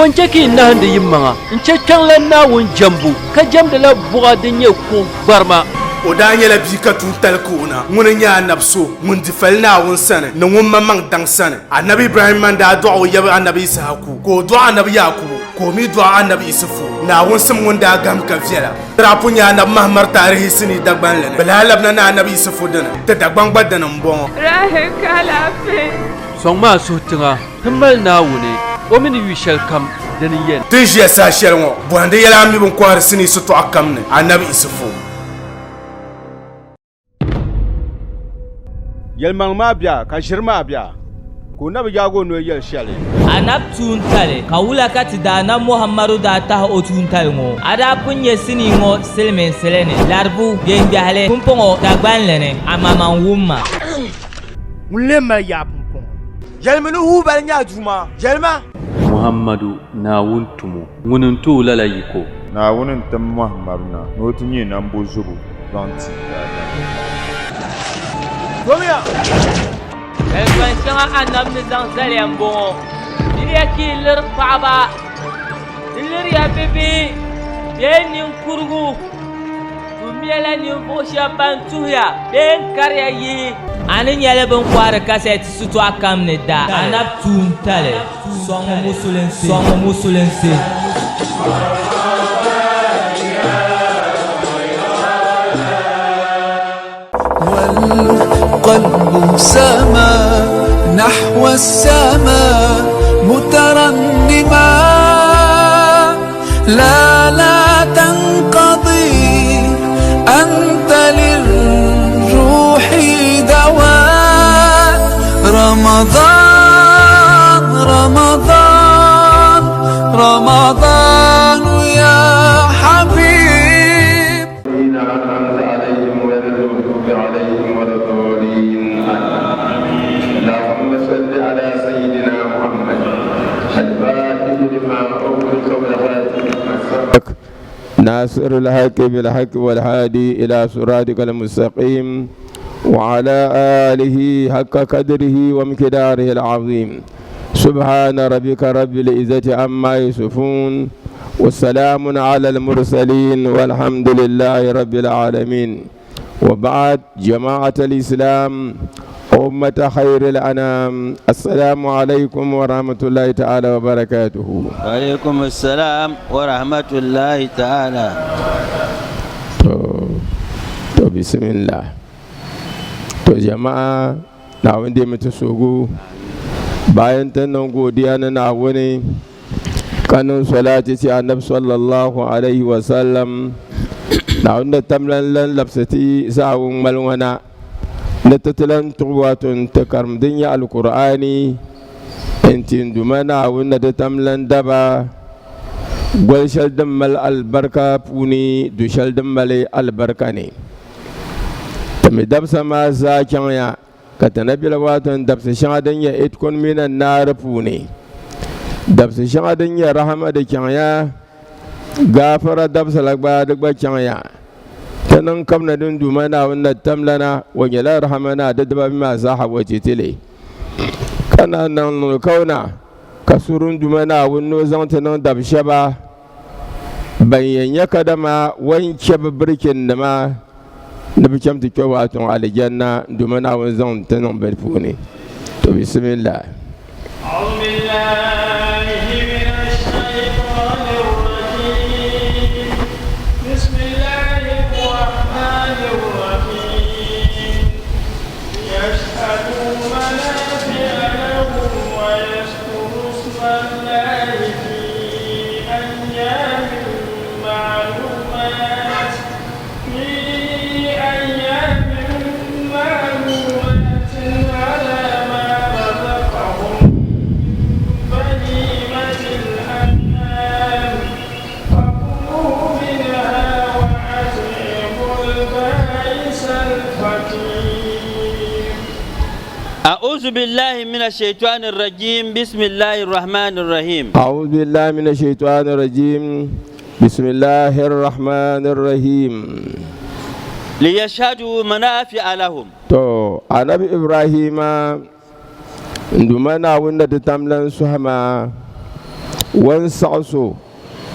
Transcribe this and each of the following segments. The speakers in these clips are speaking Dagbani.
Bɔ n-chɛ ka yi nahindi yimaŋa n-chɛ kpiɔŋlan Naawuni jɛmbu, ka jɛmdila buɣa din nyɛ kuɣ gbarima? O daa nyɛla bia ka tuuntali ka o na. Ŋuni n-nyɛ anabi so ŋun di fali Naawuni sani ni ŋun maŋmaŋ daŋ sani. Anabi Ibrahimma n-daa dɔɣi o yaba anabi Yisahaku, ka o dɔɣi anabi Yaakubu, ka o mi dɔɣi anabi Isufu. Naawuni sim ŋun daa gahim ka viɛla. Di daa pun nyɛ anabi Mahamar taarihi sinii Dagbanli ni. Bɛ lahi labina ni anabi Isufu dini, ti Dagbaŋ gba dini m-bɔŋɔ. Rahi ka alaafee. Sɔŋmi a suhu tiŋa ti mali Naawuni, o mi ni yu shɛlikam dini yɛn. Ti ni ʒiya saha shɛli ŋɔ, bɔhindi yɛla a mi bɛ ni kɔhiri sinii sitɔɣu kam ni, Anabi Isufu. Yɛlimaŋli maa bia ka ʒiri maa bia, ka o na bi yaag o noli yɛli shɛli. Anabi tuuntali, ka wula ka ti Daanab Muhammadu daa tahi o tuuntali ŋɔ? A daa pun nya sinii ŋɔ silimiinsili ni, Laribu, Gengahili, pumpɔŋɔ Dagbanli ni, amaa man wum ma. Ŋun lee mali yaa pumpɔŋɔ? Yɛlimi ni Hubal nyɛ a Duuma. Yɛlima! Muhammadu, Naawuni tumo, ŋuni n-ti o lala yiko. Naawuni n-tim Muhammadu na ni o ti nyɛ nambozobo zaŋ ti daadamnim. Domiya! Kalipan shɛŋa Anabi ni zaŋ zaliya m-bɔŋɔ, Miriya ka yi liri paɣiba, di liriya bibihi bee ninkurigu. Tummiya la ninvuɣ shɛb ban tuhiya bee n-kariya yihi. A ni nyɛli bɛ ni kɔhiri kasɛti sitɔɣu kam ni da Anabi tuuntali sɔŋmi musulinsi sɔŋmi musulinsi. والقلب سما نحو السماء مترنما لا لا تنقضي أنت للروح دواء رمضان رمضان رمضان يا حبيب الذين أنعمت عليهم غير المغضوب عليهم ولا الضالين اللهم صل على سيدنا محمد الفاتح لما أغلق والخاتم لما سبق ناصر الحق بالحق والهادي إلى صراطك المستقيم وعلى آله حق قدره ومقداره العظيم سبحان ربك رب العزة عما يصفون والسلام على المرسلين والحمد لله رب العالمين وبعد جماعة الإسلام أمة خير الأنام السلام عليكم ورحمة الله تعالى وبركاته وعليكم السلام ورحمة الله تعالى to bismillah to jama'a Naawuni deemi ti suhigu bayan ti niŋ godiya ni Naawuni ka niŋ solati ti Anabi sallallahu alaihi wa sallam. Naawuni ni tam lan lan labisi ti zaawun ŋmali ŋɔ na ni ti ti lan tuɣi wato n-ti karim din nyɛ Alkur'aani n-ti n Duuma Naawuni ni di tam lan daba goli shɛli din mali alibarika puuni du shɛli din mali alibarika ni. Ti mi dabisa maa zaa chaŋya ka ti na bela waato n dabisi shɛŋa din nyɛ itkun mina naari puuni. Dabisi shɛŋa din nyɛ rahama di chaŋya, gaafara dabisa la gba di gba chaŋya. Ti niŋ kabina din Duuma Naawuni na tamlana, o nyɛla rahama naa di dibabi maa zaaha o ti ti li. Ka na niŋ niŋ kauna ka suri n Duuma Naawuni ni o zaŋ ti niŋ dab shɛba Ban yɛn nya kadama o ni chɛ bɛ birikinnima ni bɛ cham ti kpe waatuŋ alijanna domin Naawuni zaŋ ti niŋ bɛ puuni. To bismillah. أعوذ بالله من الشيطان الرجيم بسم الله الرحمن الرحيم أعوذ بالله من الشيطان الرجيم بسم الله الرحمن الرحيم ليشهدوا منافع لهم To Anabi Ibrahima n Duuma Naawuni ni di tam lan suhi ma. Wan saɣi so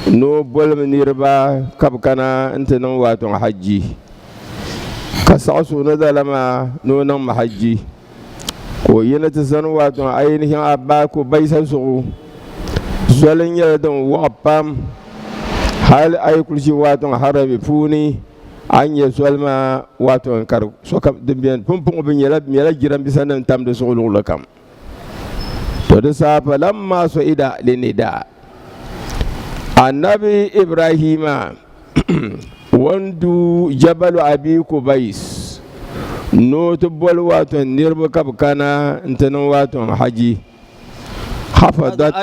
ni o bolimi niriba ka bɛ kana nti niŋ waatɔŋ hajji, ka saɣi so ni lala maa ni o niŋmi hajji, ka o yi ni ti zani waatɔŋ ayinihin Abaku Bayisa zuɣu. Zoli nyɛla din waɣa pam hali a yi kuli ʒi waatɔŋ Harami puuni a ni nya zoli maa waatɔŋ ka di sokam din beni pumpɔŋɔ bɛ nyɛla jirambiisanima tam di zuɣu luɣili kam. To di saha falamma su'ida linida Annabi Ibrahima wan du Jabalu Abi Kubais ni o ti boli waton niriba ka bɛ kana nti niŋ waton haji hafadat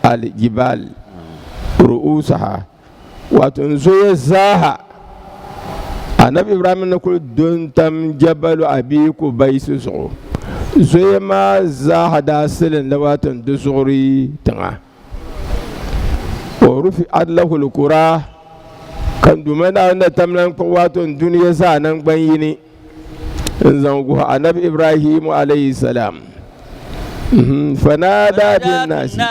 al-jibal ru'usaha Wato n zoya zaaha Anabi Ibrahim ni kuli do n-tam Jabalu Abi Kubaysi zuɣu. Zoya maa zaaha daa silinla wato n di zuɣuri tiŋa. Wa rufi'at lahul kura, ka n Duuma Naawuni na tam lan kpuɣi wato n dunia zaa naŋgban yini n-zaŋ guhi Anabi Ibrahim alayhi salam. Fanada fi nnaasi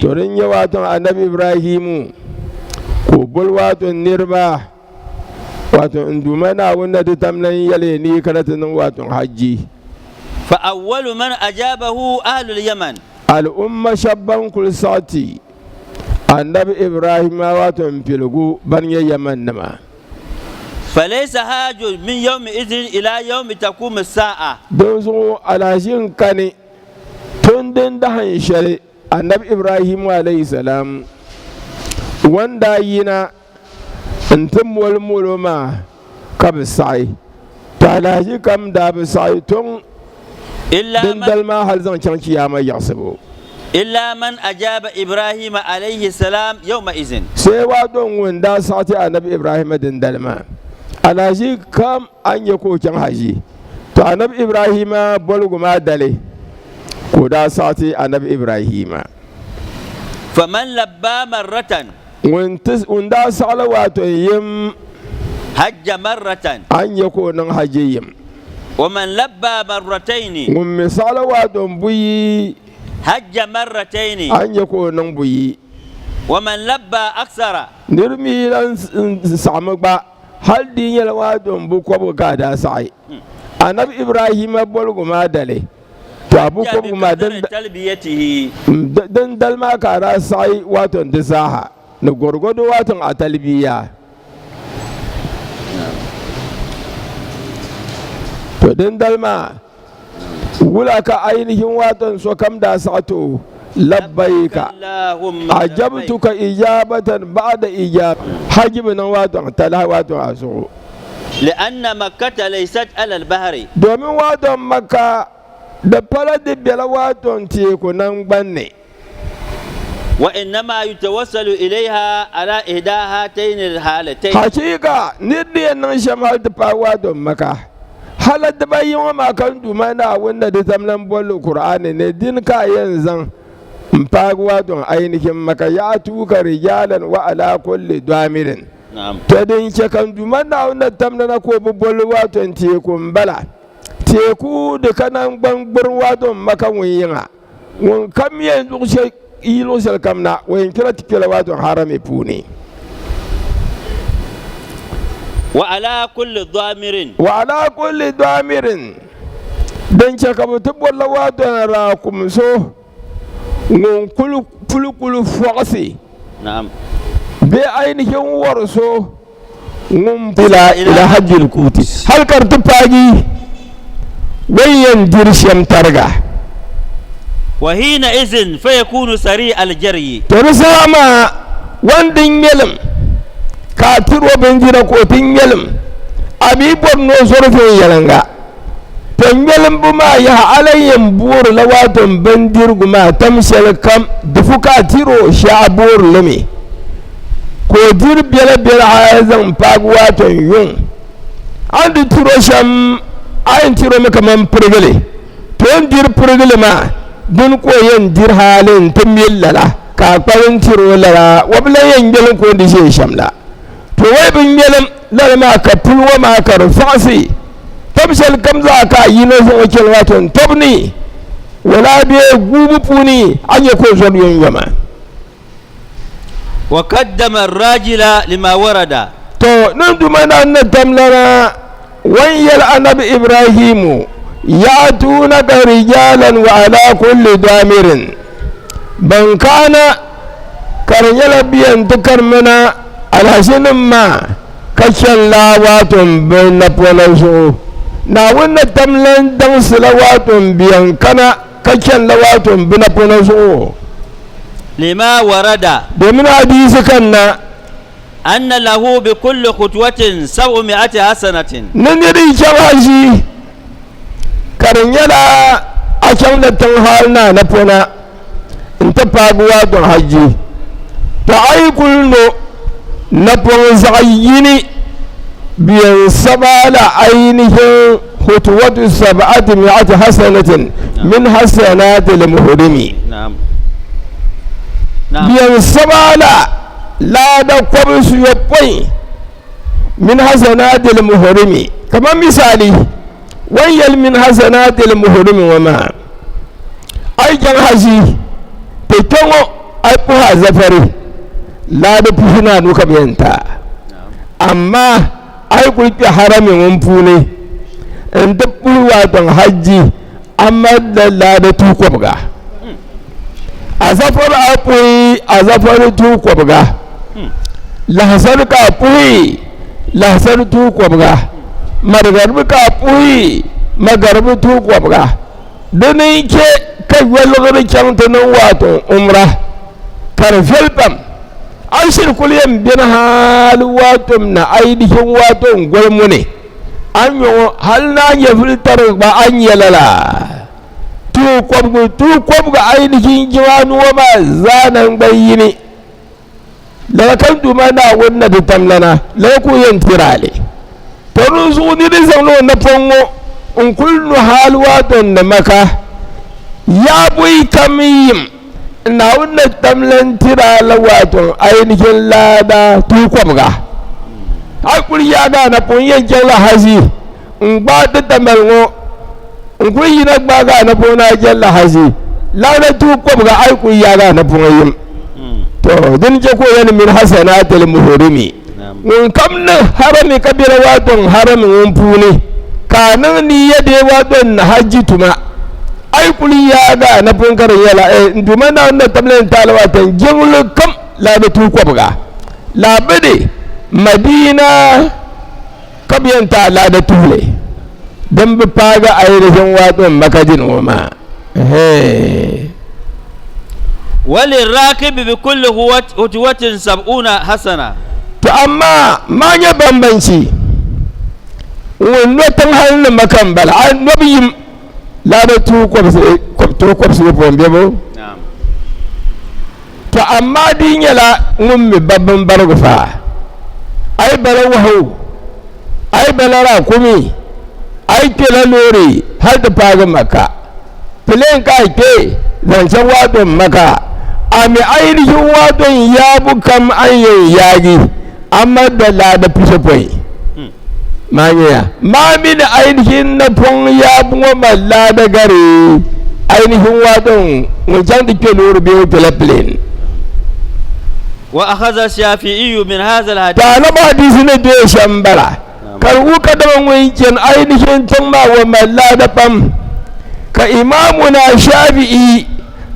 to din nyɛ wato anabi Ibrahimu ka o boli wato niriba wato n Duuma Naawuni na ti tam lan yɛli ni yi kana ti niŋ wato hajji. Fa awwalu man ajabahu ahlul yaman. Al'umma shɛba ban kuli saɣi ti anabi Ibrahima wato n piligu ban nyɛ Yaman nima. Falaysa haajun min yawmi idhin ila yawmi taqumu as-sa'a. Dinzuɣu alahichi n-kani tun din dahin shɛli Anabi Ibrahim alayhi salam wan daa yina n-ti moli molo maa ka bi saɣi, to alahichi kam daa bi saɣi tun dindali maa hali zaŋ chaŋ Chiyaama yiɣisibu. Illa man ajaba Ibrahima alayhi salam yawma izin. Sai wato ŋun daa saɣi ti Anabi Ibrahima dindali maa alahichi kam a ni nya ka o chaŋ haji. To Anabi Ibrahima boligu maa dali ka o daa saɣi ti Anabi Ibrahima. Faman labba marratan. Ŋun daa saɣi la wato yim. Hajja marratan. A ni nya ka o niŋ haji yim. Waman labba marrataini. Ŋun mi saɣi la wato buyi. Hajja marrataini. A ni nya ka o niŋ buyi. Waman labba aksara. Nir mi lan saɣimi gba, hal di nyɛla wato bu kɔbigu ka a daa saɣi Anabi Ibrahima boligu maa dali. To a bu kɔbigu maa din dali maa ka a daa saɣi wato di zaaha ni gɔrigɔdo wato a talbiya. To din dali maa wula ka ainihin waton sokam daa saɣi ti o, Labbaika ajabtuka ijabatan ba'da ijab haji bi niŋ waton talahi waton a zuɣu. Li'anna Makkata laysat ala al-bahri. Domin waton Makka di pala di bela waton teeku naŋgban ni. Wa innama yutawassalu ilayha ala ihda hatayni al-halatayn. Hachiika, nir di yɛn niŋ shɛm hal ti paai waadom Maka, hala dibayi ŋɔ maa ka n Duuma Naawuni na di tam lan bolli Kur'aani ni, dini ka a yɛn zaŋ m-paagi waadom ayinihin Maka, ya'tuuka rijaalan wa ala kulli daamirin. To din chɛ ka n Duuma Naawuni na tam lana ka o bi bolli waadom teeku m-bala, teeku di ka naŋgban gburi waadom Maka ŋun yiŋa. Ŋun kam yɛn yi luɣ shɛli kam na, o yɛn kpɛla ti kpɛla wato harami puuni. Wa ala kulli damirin. Wa ala kulli damirin, din chɛ ka bɛ ti bɔrila wato raakum so ŋun kuli puli kuli fɔɣisi bee ainihin wɔri so ŋun ila ila hajjil kuti hali ka di ti paagi bɛ ni yɛn diri shɛm tariga. Wa hina izin fa yakunu sari al jaryi. To di saha maa wan di ŋmɛlim ka a tiri o bindira ka o ti ŋmɛlim, a mi bɔri ni o zɔri viɛnyɛliŋga. To ŋmɛlimbu maa yaha a lan yɛn boori la waato m bindirigu maa tam shɛli kam difu ka a tiri o shee a boori li mi ka o diri biɛla biɛla hal zaŋ paagi waato n yuŋ. A ni di tiri o shɛm a yɛn tiri o mi kaman pirigili. To o ni diri pirigili maa dini ka o yɛn diri hali nti mili lala ka a kpalim tiri o lala o bi lan yɛn ŋmɛlim ka o ni di ʒee shɛm la. To o bi ŋmɛlim lala maa ka puli ŋɔ maa ka di faɣisi tɔbu shɛli kam zaa ka a yino zaŋ o chani maa to n tɔbu ni wala bee guubu puuni a nya ka o zɔri yomyoma. وقدم الراجل لما ورد. To nin duma na na tamlana wan yal annabi Ibrahimu ya'tunaka rijalan wa ala kulli damirin ban kana karnyala biyan tukar mana alhashinin ma kashen lawatun bin na zuɣu Naawuni na tamlan daŋsila waatun biyan kana kashen lawatun bin na zuɣu. Lima warada. Domin hadisi kan na anna lahu bi kulli khutwatin 700 hasanatin. Ni niri chaŋ haji ka di nyɛla a chaŋ la tiŋ hali na na pona n-ti paagi waatun haji, to a yi kuli no napɔŋ zaɣ yini biɛn saba la ainihin khutwatu sab'ati mi'ati hasanatin min hasanati al-muhrimi. Biɛn saba la laada kɔbisi yopɔin min hasanati al-muhrimi. Kamar misali wan yɛli min hasanati al-muhrimi ŋɔ maa, a yi chaŋ haji ti kpe ŋɔ a yi puhi a zafari laada puhi ni anu ka bɛ yɛn ti a, amaa a yi kuli kpe harami ŋun puuni n-ti puhi waatɔŋ haji a malila laada tuhi kɔbiga. A zafari a puhi a zafari tuhi kɔbiga, lahasari ka a puhi lahasari tuhi kɔbiga, marigaribi ka a puhi magaribi tuhi kɔbiga. Dini n-chɛ ka yɔliɣiri chaŋ ti niŋ waatɔŋ umra ka di viɛli pam. A yi shiri kuli yɛn beni hali waatɔm na a yi dihi waatɔŋ goli muni, a ni nyɛ ŋɔ hali ni a nyɛvili tarigi gba a ni nya lala. Tuhi kɔbigu, tuhi kɔbigu a yi dihi n-jiŋ a nua maa zaa naŋgban yini. Lala ka n Duuma Naawuni na ti tamlana, lala ka o yɛn tiri a li. Tɔ dinzuɣu nir yi zaŋdi o napɔŋ ŋɔ n-kuli no hal waato n-ni Maka, yaa buyi kam yim, Naawuni na tamla n-tiri a la waato ainihin laada tuhi kɔbiga. A yi kuli yaagi a napɔŋ yɛn chaŋla hazi n-gbaai ti tambali ŋɔ n-kuli yina gbaagi a napɔŋ ni a chani la hazi laada tuhi kɔbiga a yi kuli yaagi a napɔŋ yim. To dini chɛ ka o yɛli min hasanaatil muhrimi, ŋun kam niŋ harami ka bela waatɔŋ harami ŋun puuni ka a niŋ niya dee waatɔŋ ni hajji tuma, a yi kuli yaagi a napɔŋ ka di nyɛla n Duuma Naawuni na tamla n taali waatɔŋ jiŋli kam laada tuhi kɔbiga laabidi Madina ka bɛ yɛn ti a laada tuhili din bi paagi ainihin waatɔŋ Maka dini ŋɔ maa. Walirakibi bi kulli hutuwatin sab'una hasana. To amaa maa nyɛ bambanchi ŋun no tiŋ hali ni Maka m-bala, a nobu yim laada tuhi kɔbisi yopɔin bebo. To amaa di nyɛla ŋun mi ba bimbarigu faa, a yi bala wahu, a yi bala raakumi, a yi kpela loori hali ti paagi Maka, pileen ka a kpe zaŋ chaŋ waadɔn Maka, a mi ainihin waadɔn yaabu kam a ni yɛn yaagi, a mali da laada pisopɔin. Maa nyɛya, maa mi ni ainihin napɔŋ yaabu ŋɔ mali laada gari ainihin waadɔn ŋun chaŋ ti kpe loori bee o kpela pileen. Wa akhadha Shafi'iyu min hadha al-hadith. To alama hadisi ni doya shɛm m-bala. Ka di wuhi kadama ŋun chani ainihin tiŋ maa wa mali laada pam. Ka Imaamuna Shafi'i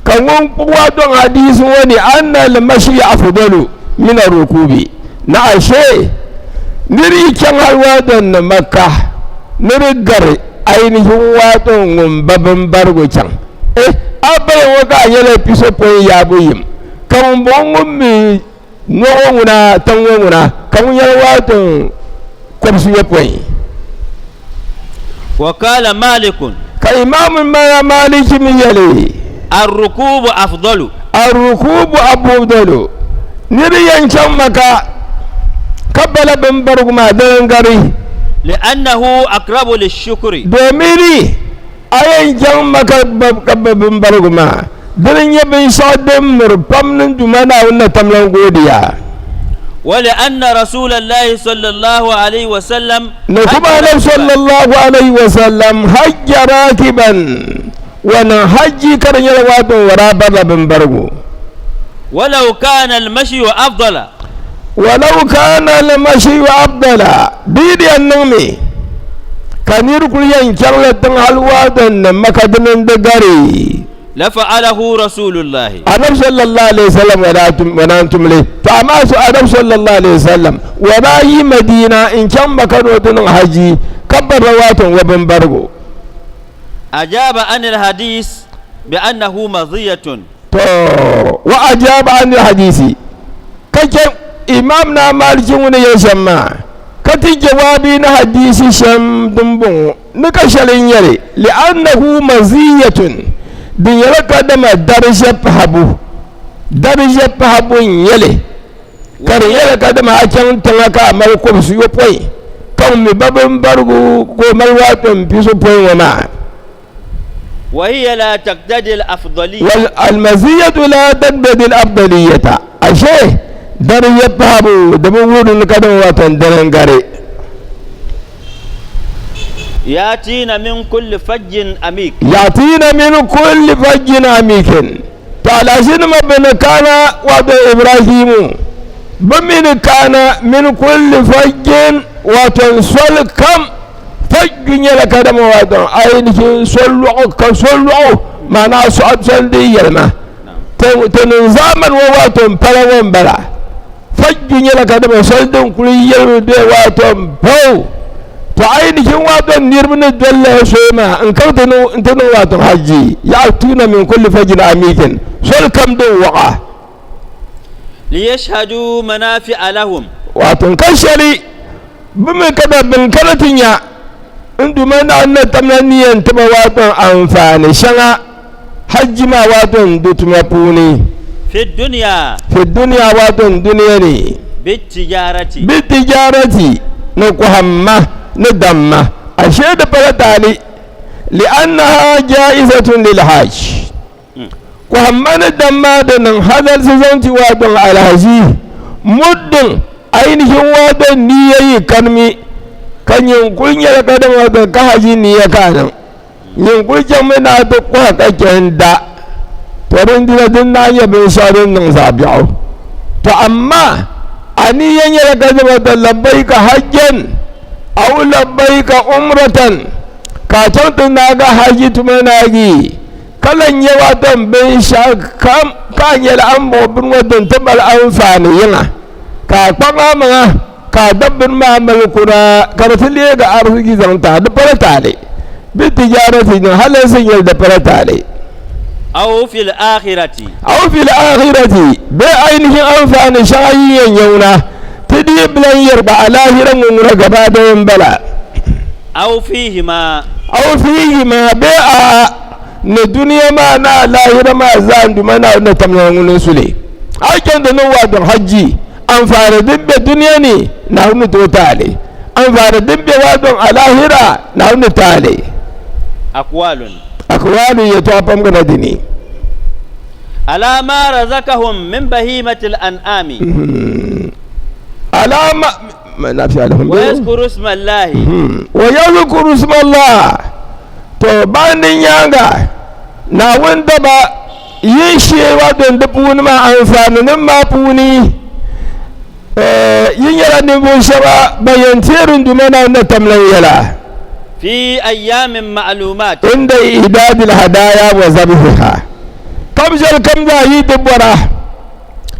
ka ŋun kpuɣi waadɔŋ hadiisi ŋɔ ni anna al-mashyi afdalu min ar-rukubi, ni ashe nir yi chaŋ hali waadɔŋ ni Makka ni di gari ainihin waadɔŋ ŋun ba bimbarigu chaŋ. Eh, a baya ŋɔ ka a nyɛla pisopɔin yaabu yim, ka ŋumbɔŋɔ ŋun mi Nɔɣɔ ŋuna tiŋ ŋɔ ŋuna ka ŋun yɛli waatɔŋ kɔbisi yopɔin. Wa qala Malikun. Ka Imaamu Maliki mi yɛli. Ar-rukubu afdalu. Ar-rukubu afdalu. Niriba yɛn chaŋ Maka ka bala bimbarigu maa dini n-gari. Li'annahu aqrabu lish-shukri. Domin ni a yɛn chaŋ Maka ka ba bimbarigu maa, dini n-nyɛ binshɛɣu din miri pam ni Duuma Naawuni na tamlan goodiya. Wali-anna Rasuulallahi sallallahu alayhi wa sallam Ni kuma Annabi sallallahu alayhi wa sallam hajja rakiban, wannan hajji ka di nyɛla wato o daa barila bimbarigu. Walau kana al-mashyu afdala. Walau kana al-mashyu afdala, di yi di yɛn niŋmi ka nir kuli yɛn chaŋla tiŋ hal waato ni Maka di mini di gari. Lafa'alahu Rasulullahi. Anabi sallallahu alaihi wasallam wa daa tum, wa naan tum li. To amaa so Anabi sallallahu alaihi wasallam wa daa yi Madina n-chaŋ Maka ni o ti niŋ haji ka barila waato n-wa bimbarigu. Ajaba anil hadis bi annahu madhiyatun. To wa ajaba anil hadisi ka chɛ Imam Naa Maliki ŋuni yɛli shɛm maa ka ti jawabi ni hadisi shɛm din bɔŋɔ. Ni ka shɛli n-nyɛ li, li'annahu maziyatun, di nyɛla kadama darija pahibu, darija pahibu n-nyɛ li, ka di nyɛla kadama a chaŋ tiŋa ka a mali kɔbisiyopɔin, ka ŋun mi ba bimbarigu ka o mali waatɔn pisopɔin ŋɔ maa. Wahiya la taqtadi al-afdaliya. Wal almaziyatu la taqtadi al-afdaliyata, ashe darija pahibu di bi wuhiri ni kadama waatɔn dini n-gari. Yaatiina min kulli fajjin amik. Yaatiina min kulli fajjin amikin. To alahizinima bɛ ni kana wato Ibrahimu bɛ mi ni kana min kulli fajjin wato soli kam fajju nyɛla kadama wato ainihin solɔɣu ka solɔɣu maana sɔɣu soli din yɛlima ti ni zaamani ŋɔ wato n pala ŋɔ n bala. Fajju nyɛla ka dama soli din kuli yɛlimi be waato m-paw to ainihin waato niriba ni doli lala soya maa n kaŋ ti n-ti niŋ waato hajji ya'tuuna min kulli fajjin amiikin soli kam din waɣa. Liyashhadu manafi'a lahum. Waato n ka shɛli bɛ mi ka da bɛn kana ti nya n Duuma Naawuni ni tamla ni yɛn ti ba waato anfaani shɛŋa. Hajji maa waato n di tuma puuni. Fi dunya. Fi dunya waato n dunia ni. Bi tijarati. Bi tijarati ni kohamma ni damma. Ashe di pala taali li'annaha jaizatun lil hajj. Kohamma ni damma di niŋ halalsi zaŋ ti waato alhaji muddin ainihin waato niya yi kanimi ka nyin kuli nyɛla kadama ka haji niya ka niŋ. Nyin kul chaŋmi ni a ti kɔhi ka chɛ n-da, tɔ dindina din daa nyɛ binshɛɣu din niŋ zaɣ biɛɣu. Tɔ amaa a ni yɛn nyɛla ka zama ti labbaika hajjan aw labbaika umratan, ka a chaŋ ti naagi haji tuma naagi, ka lan nyɛ waton binshɛɣu kam ka a nyɛla a ni bɔŋɔ bini ŋɔ din ti mali anfaani yiŋa, ka a kpaŋ amaŋa ka a da bini maa mali kuna ka di ti leegi ariziki zaŋ ti a, di pala taali. Bi tijarati niŋ halinsi nyɛli di pala taali. Aw fil akhirati. Aw fil akhirati bee ainihin anfaani shɛŋa yi yɛn nyɛ ŋuna ti dii bi lan yɛri gba alahira ŋɔ ŋuna gabaadaya m-bala. Aw fihima. Aw fihima bee a'a ni dunia maa ni alahira maa zaa n Duuma Naawuni ni tamla ŋuni n-su li. A yi chaŋ ti niŋ waadɔŋ hajji Anfaani din be dunia ni, Naawuni ni tooi taali. Anfaani din be waadɔŋ alahira, Naawuni ni taali. Akwalun. Akwalun yɛtɔɣa pam kana di ni. Ala ma razakahum min bahimatil an'ami. Ala ma manafi'a lahum. Wa yazkuru isma Allahi. Wa yazkuru isma Allah. To bayan din nyaaŋa, Naawuni daba Yi shee wato di puuni maa anfaaninim maa puuni, yi nyɛla ninvuɣ shɛba ban yɛn teeri n Duuma Naawuni na tamlan yɛla. Fi ayaamin ma'luumaat. Inda i'daadil hadaaya wa zabhiha. Kam shɛli kam zaa yi ti bɔra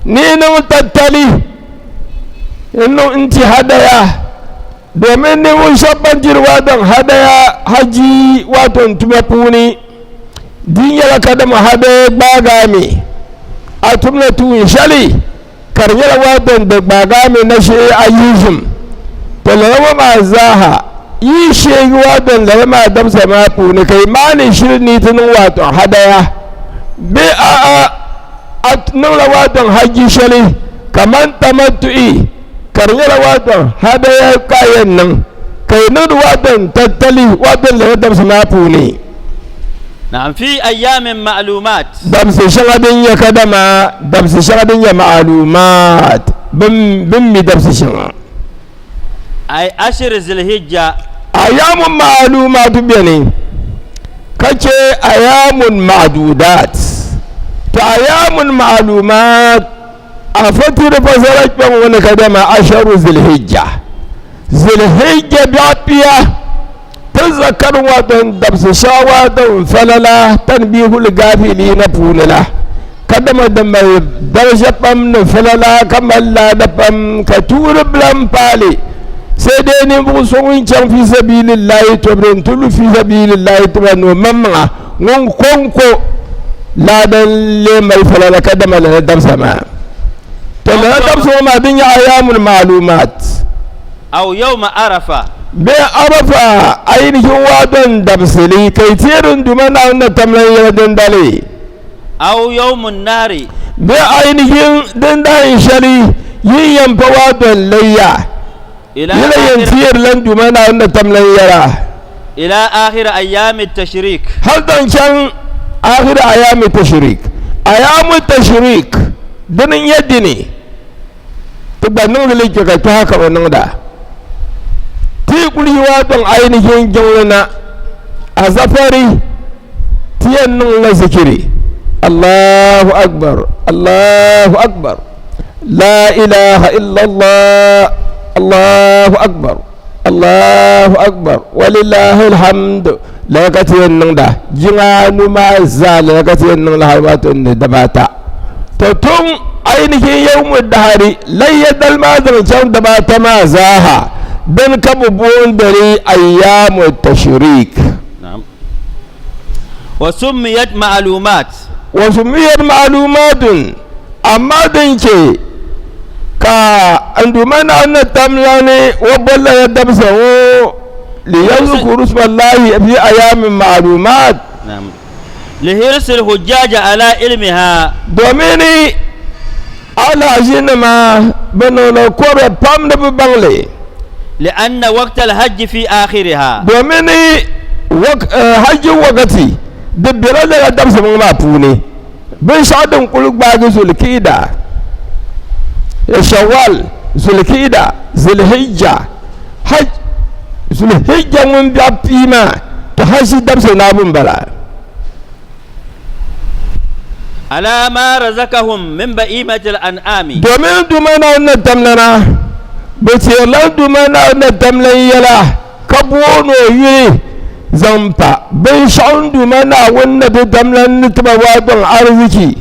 ni yi niŋ tattali n-niŋ n-ti hadaya, domin ninvuɣ shɛba ban tiri waadɔŋ hadaya haji wato n tuma puuni. Di nyɛla kadama hadaya gbaagami a tumla tuun shɛli ka di nyɛla waadɔn di gbaagami na shee a yihi ʒim, to lala ŋɔ maa zaaha yi sheegi waadɔn lala maa dabisa maa puuni ka yi maani shili ni yi ti niŋ waadɔn hadaya bee a'a a niŋla waadɔn haji shɛli kaman tamattu'i ka di nyɛla waadɔn hadaya ka a yɛn niŋ ka yi niŋdi waadɔn tattali waadɔn lala dabisa maa puuni. Naam fi ayaamin ma'luumaat. Dabisi shɛŋa din nyɛ kadama dabisi shɛŋa din nyɛ ma'luumaat bɛ mi dabisi shɛŋa. Ay ashiri zilhijja. Ayaamun ma'luumaat beni ka che ayaamun ma'duudaat. To ayamun ma'lumat a fatiri fasara kpɛŋ ŋɔ ni kadama asharu zilhijja zilhijja biɛɣu pia ti zakari wato dabisi shɛŋa wato falala tanbihul gafilina puuni la kadama di mali daraja pam ni falala ka mali laada pam ka tuuri bila n paali sai dai ninvuɣu so ŋun chaŋ fi sabilillahi tobiri n ti lu fi sabilillahi tiba ni o maŋmaŋa ŋun kɔŋko laada n-lee mali falala kadama lala dabisa maa. To lala dabisa ŋɔ maa din nyɛ ayaamul maalumaat. Aw yawma Arafa. Bee Arafa ainihin waadon dabisili ka yi teeri n Duuma Naawuni ni tam lan yɛli dindali. Aw yawmun nahri. Bee ainihin dindahin shɛli yi yɛn pa waadon layya. Yi la yɛn teeri lan Duuma Naawuni ni tam lan yɛra. Ila akhir ayami tashrik. Hal zaŋ chaŋ akhir ayami tashrik. Ayamu tashrik dini n-nyɛ dini ti gba niŋdi li kpe ka kpɛha ka bi niŋda. Ti yi kuli yi waa dɔŋ ainihin jiŋli na, a zafari ti yɛn niŋla zikiri, Allahu akbar, Allahu akbar, la ilaha illallah, Allahu akbar. Allahu akbar walillahi alhamd lala ka ti yɛn niŋda jiŋa anu maa zaa lala ka ti yɛn niŋda hali wato ni dabaata to tun ainihin yawmu dahari layya dali maa zaŋ chaŋ dabaata maa zaaha din ka bi boondiri ayyamu tashrik. Wa summiyat ma'lumat. Wa summiyat ma'lumatun amma din che ka n Duuma Naawuni ni tam la ni o bolila ya dabisa ŋɔ liyazkuru smallahi fi ayamin ma'lumat. Naam. Lihirsil hujjaja ala ilmiha. Domin alahazinima bɛ niŋdi kɔre pam ni bɛ baŋ li. Li'anna waqta al-hajji fi akhiriha. Domin hajji wakati di bela lala dabisili ŋɔ maa puuni. Binshɛɣu din kuli gbaagi Zulkiida, Shawwal, Zulkiida, Zulhijja, Hajj, Zulhijja ŋun biɛɣu pii maa, to hajji dabisili naabu m-bala. Ala ma razakahum min ba'imatil an'ami. Domin Duuma Naawuni ni damlana, bɛ teerila Duuma Naawuni ni damlan yɛla ka booni o yuli zaŋ pa binshɛɣu n Duuma Naawuni ni di damlan ni ti ba waadɔŋ ariziki,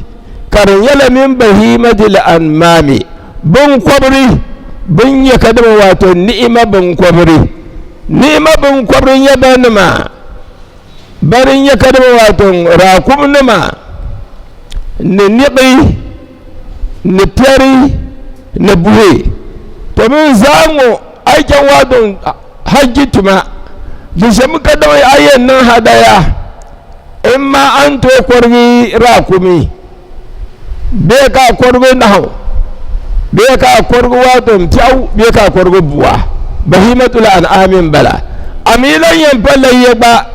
ka di nyɛla min bahiimatil an'maami, biŋkɔbiri bɛn nyɛ kadama waato ni'ima biŋkɔbiri. Ni'ima biŋkɔbiri nyɛ banima? Bani n-nyɛ kadama waato raakumnima ni niɣi ni piɛri ni buhi. To bɛ zaa ŋɔ a yi chaŋ waato hajji tuma di shɛm kadama a yɛn niŋ hadaya imma a ni tooi kɔrigi raakumi bee ka a kɔrigi nahu bee ka a kɔrigi waato piɛɣu bee ka a kɔrigi bua bahimatul an'ami n-bala a mi lan yɛn pa layya gba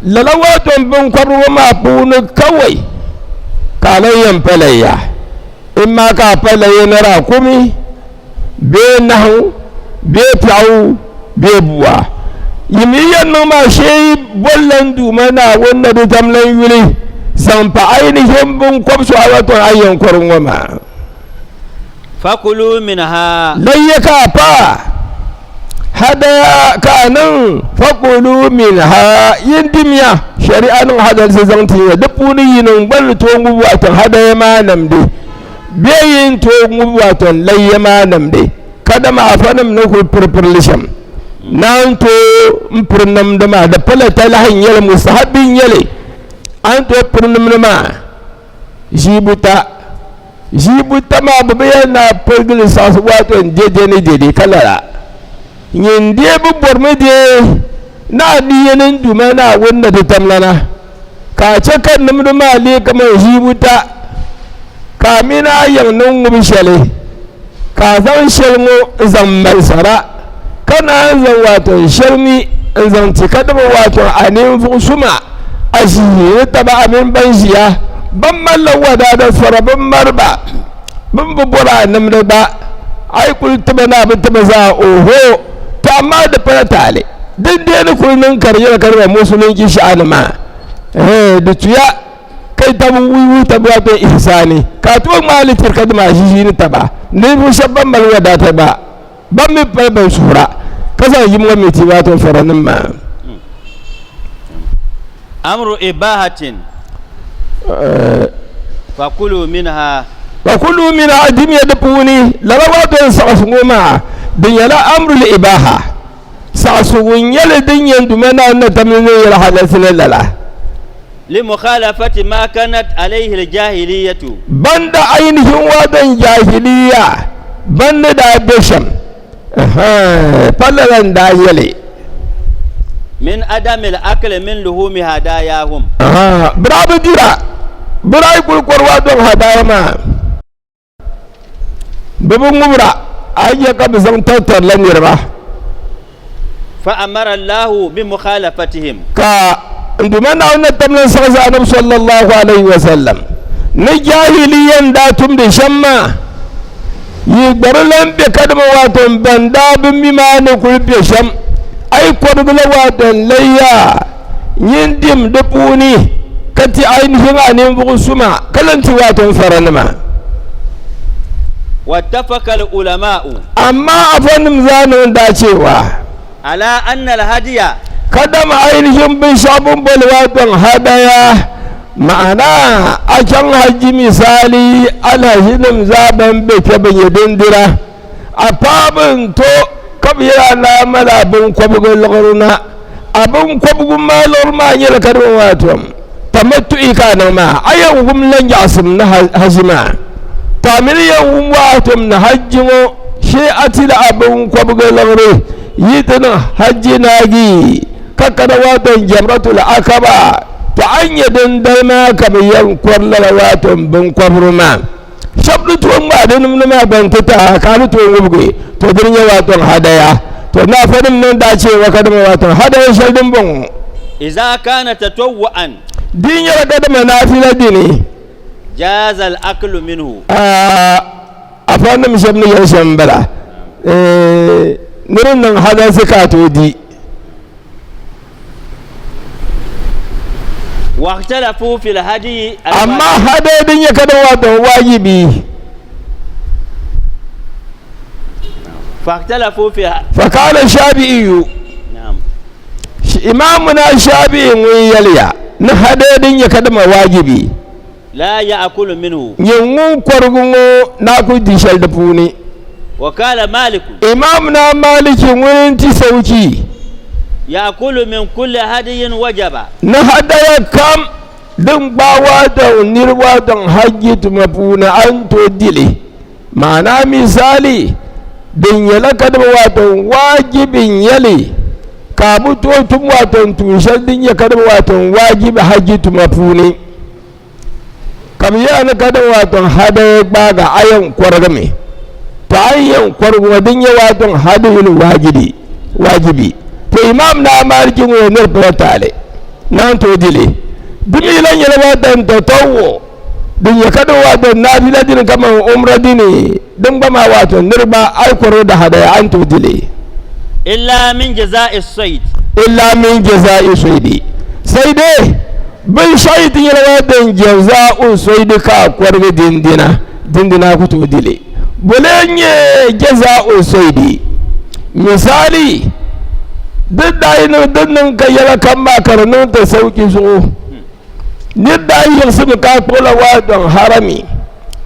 lala waato binkɔbiri ŋɔ maa puuni kawai ka a lan yɛn pa layya imma ka a pa layya ni raakumi bee nahu bee piɛɣu bee bua yi mi yɛn niŋ maa shee bolila n Duuma Naawuni ni di tam lan yuli zaŋ pa ainihin binkɔb so a ba tɔn a yɛn kɔri ŋɔ maa. Fakulu minha. Layya ka a pa hadaya ka a niŋ fakulu minha yin dimiya shari'a niŋ hadalisi zaŋ ti ya di puuni yi niŋ gballi tooi ŋubi wato hadaya maa namdi. Bee yi ni tooi ŋubi wato layya maa namdi kadama afanim ni kuli piripiri li shɛm naan tooi n piri namdi maa di pala talahi n nyɛli mustahabi n nyɛli a ni tooi piri nimdi maa ʒiibuta ʒiibuta maa bi bi yɛli ni a pirigili saɣasi wato n dɛdɛ ni dɛdɛ ka lala nyin dee bi bɔrimi dee ni a di yɛli n Duuma Naawuni ni di tamlana ka a chɛ ka nimdi maa leei kaman ʒiibuta, ka a mini a yiŋ ni ŋubi shɛli, ka a zaŋ shɛli ŋɔ n-zaŋ mali sara, ka naan zaŋ waato shɛli mi n-zaŋ ti ka di bi waato a ninvuɣ suma, a ʒihi ni taba a mini ban ʒiya, bɛn malila wadaada fara bɛ mari ba, bɛ mi bi bɔri a nimdi gba, a yi kul ti ba ni a bi ti ba zaa, oho! To amaa di pala taali. Din dee ni kuli niŋ ka di nyɛla ka di ba musulinchi shɛɣa ni maa, ɛhɛɛ, di tuya ka Ka yi tabi wuhi tabi wato ihsani, ka a tooi ŋmaai li tiri ka dama a ʒiʒiini taba. Ninvuɣ shɛb ban mali wadaata gba, ban mi pali ban suhura, ka zaŋ yim ŋɔ mi ti wato faranim maa. Amru ibahatin fakulu minha. Fakulu minha dimiya di puuni lala wato n saɣisi ŋɔ maa di nyɛla amrul ibaha saɣisigu n nyɛli din yɛn duma Naawuni na tamli ni yɛli halalsi ni lala. Limukhalafati ma kanat alayhi aljahiliyatu. Banda ainihin wato jahiliya ban ni daa be shɛm pa lala n daa yɛli. Min adami al-akli min luhumi hadayahum. Bɛ daa bi dira, bɛ daa yi kuli kɔri wato hadaya maa bɛ bi ŋubira, a yi nya ka bɛ zaŋ taritarila niriba. Fa amara Allahu bi mukhalafatihim. Ka n Duuma Naawuni na tamli n-saɣisi Anabi sallallahu alayhi wa sallam ni jahiliya n-daa tumdi shɛm maa, yi gbari lan be kadama waato n ban daa bi mi maa ni kuli be shɛm, a yi kɔrigila waato n layya nyin dim di puuni ka ti ainihin a ninvuɣ suma ka lan ti waato n faranima. Wattafaka al-ulama'u. Amma afanim zaa niŋ daachewa. Ala anna al-hadiya. Kadama ainihin binshɛɣu bɛ ni boli waato hadaya, ma'ana a chaŋ hajji misali alhajinim zaa ban be kpe bɛ nyɛ dindira, a paai n-to ka bɛ yɛli a ni a mali a biŋkɔbigu liɣiri na. A biŋkɔbigu maa liɣiri maa nyɛla kadama waato tamattu'i ka a niŋ maa, a yɛn wum la nyaɣisim ni hajji maa. To a mi ni yɛn wum waato ni hajji ŋɔ shee a ti la a biŋkɔbigu liɣiri yi ti niŋ hajji naagi ka kana waato jamratul akaba, to a ni nya dindali maa ka bɛ yɛn kɔri lala waato biŋkɔbiri maa. Shɛba ni tooi ŋmaai di nimdi maa gba nti ti a ka a ni tooi ŋubigi, to dini nyɛ waatɔŋ hadaya. To naafanim niŋ daacheewa kadama waatɔŋ hadaya shɛli din bɔŋɔ. Iza kana tatawwu'an. Di nyɛla kadama naafila dini. Jaza al-aklu minhu. Afanim shɛba ni yɛli shɛm m-bala, ni di niŋ hadasi ka a tooi di. Wakhtalafu fil hadiyi Amma hadaya din nyɛ ka din wato wajibi. Fakhtalafu fi Fakala Shafi'iyu Imamuna Shafi'i ŋun yɛliya ni hadaya din nyɛ ka dama wajibi. La ya'kulu minhu. Nyɛ ŋun kɔrigi ŋɔ na ku di shɛli di puuni. Wa kala Maliku. Imamuna Maliki ŋun n-ti sauki. Ya'kulu min kulli hadiyin wajaba. Ni hadaya kam din gbaai waadɔŋ niri waadɔŋ hajji tuma puuni a ni tooi di li. Maana misali din nyɛla kadama wato wajibi n-nyɛ li ka a bi tooi tum wato tuun shɛli din nyɛ kadama wato wajibi hajji tuma puuni. Ka bɛ yɛla ni kadama wato hadaya gbaaga a yɛn kɔrigimi, to a yi yɛn kɔrigi ŋɔ din nyɛ wato hadayul wajibi wajibi. To Imam Naa Maliki ŋɔ yɛn niri pala taali naan tooi di li. Di mi lan nyɛla wato tatawwu. Din nyɛ ka di wato naafila dini kaman umra dini, din gba maa wato niriba a yi kɔrigi di hadaya a ni tooi di li. Illa min jaza'i sayd. Illa min jaza'i saydi. Sai dai binshɛɣu yi ti nyɛla waa din jaza'u saydi ka a kɔrigi dindina, dindina a ku tooi di li. Bole n-nyɛ jaza'u saydi? Misali, di daa yi niŋ din niŋ ka yɛla kam maa ka di niŋ ti sauki zuɣu. Nir daa yiɣisimi ka kpuɣila waadɔŋ Harami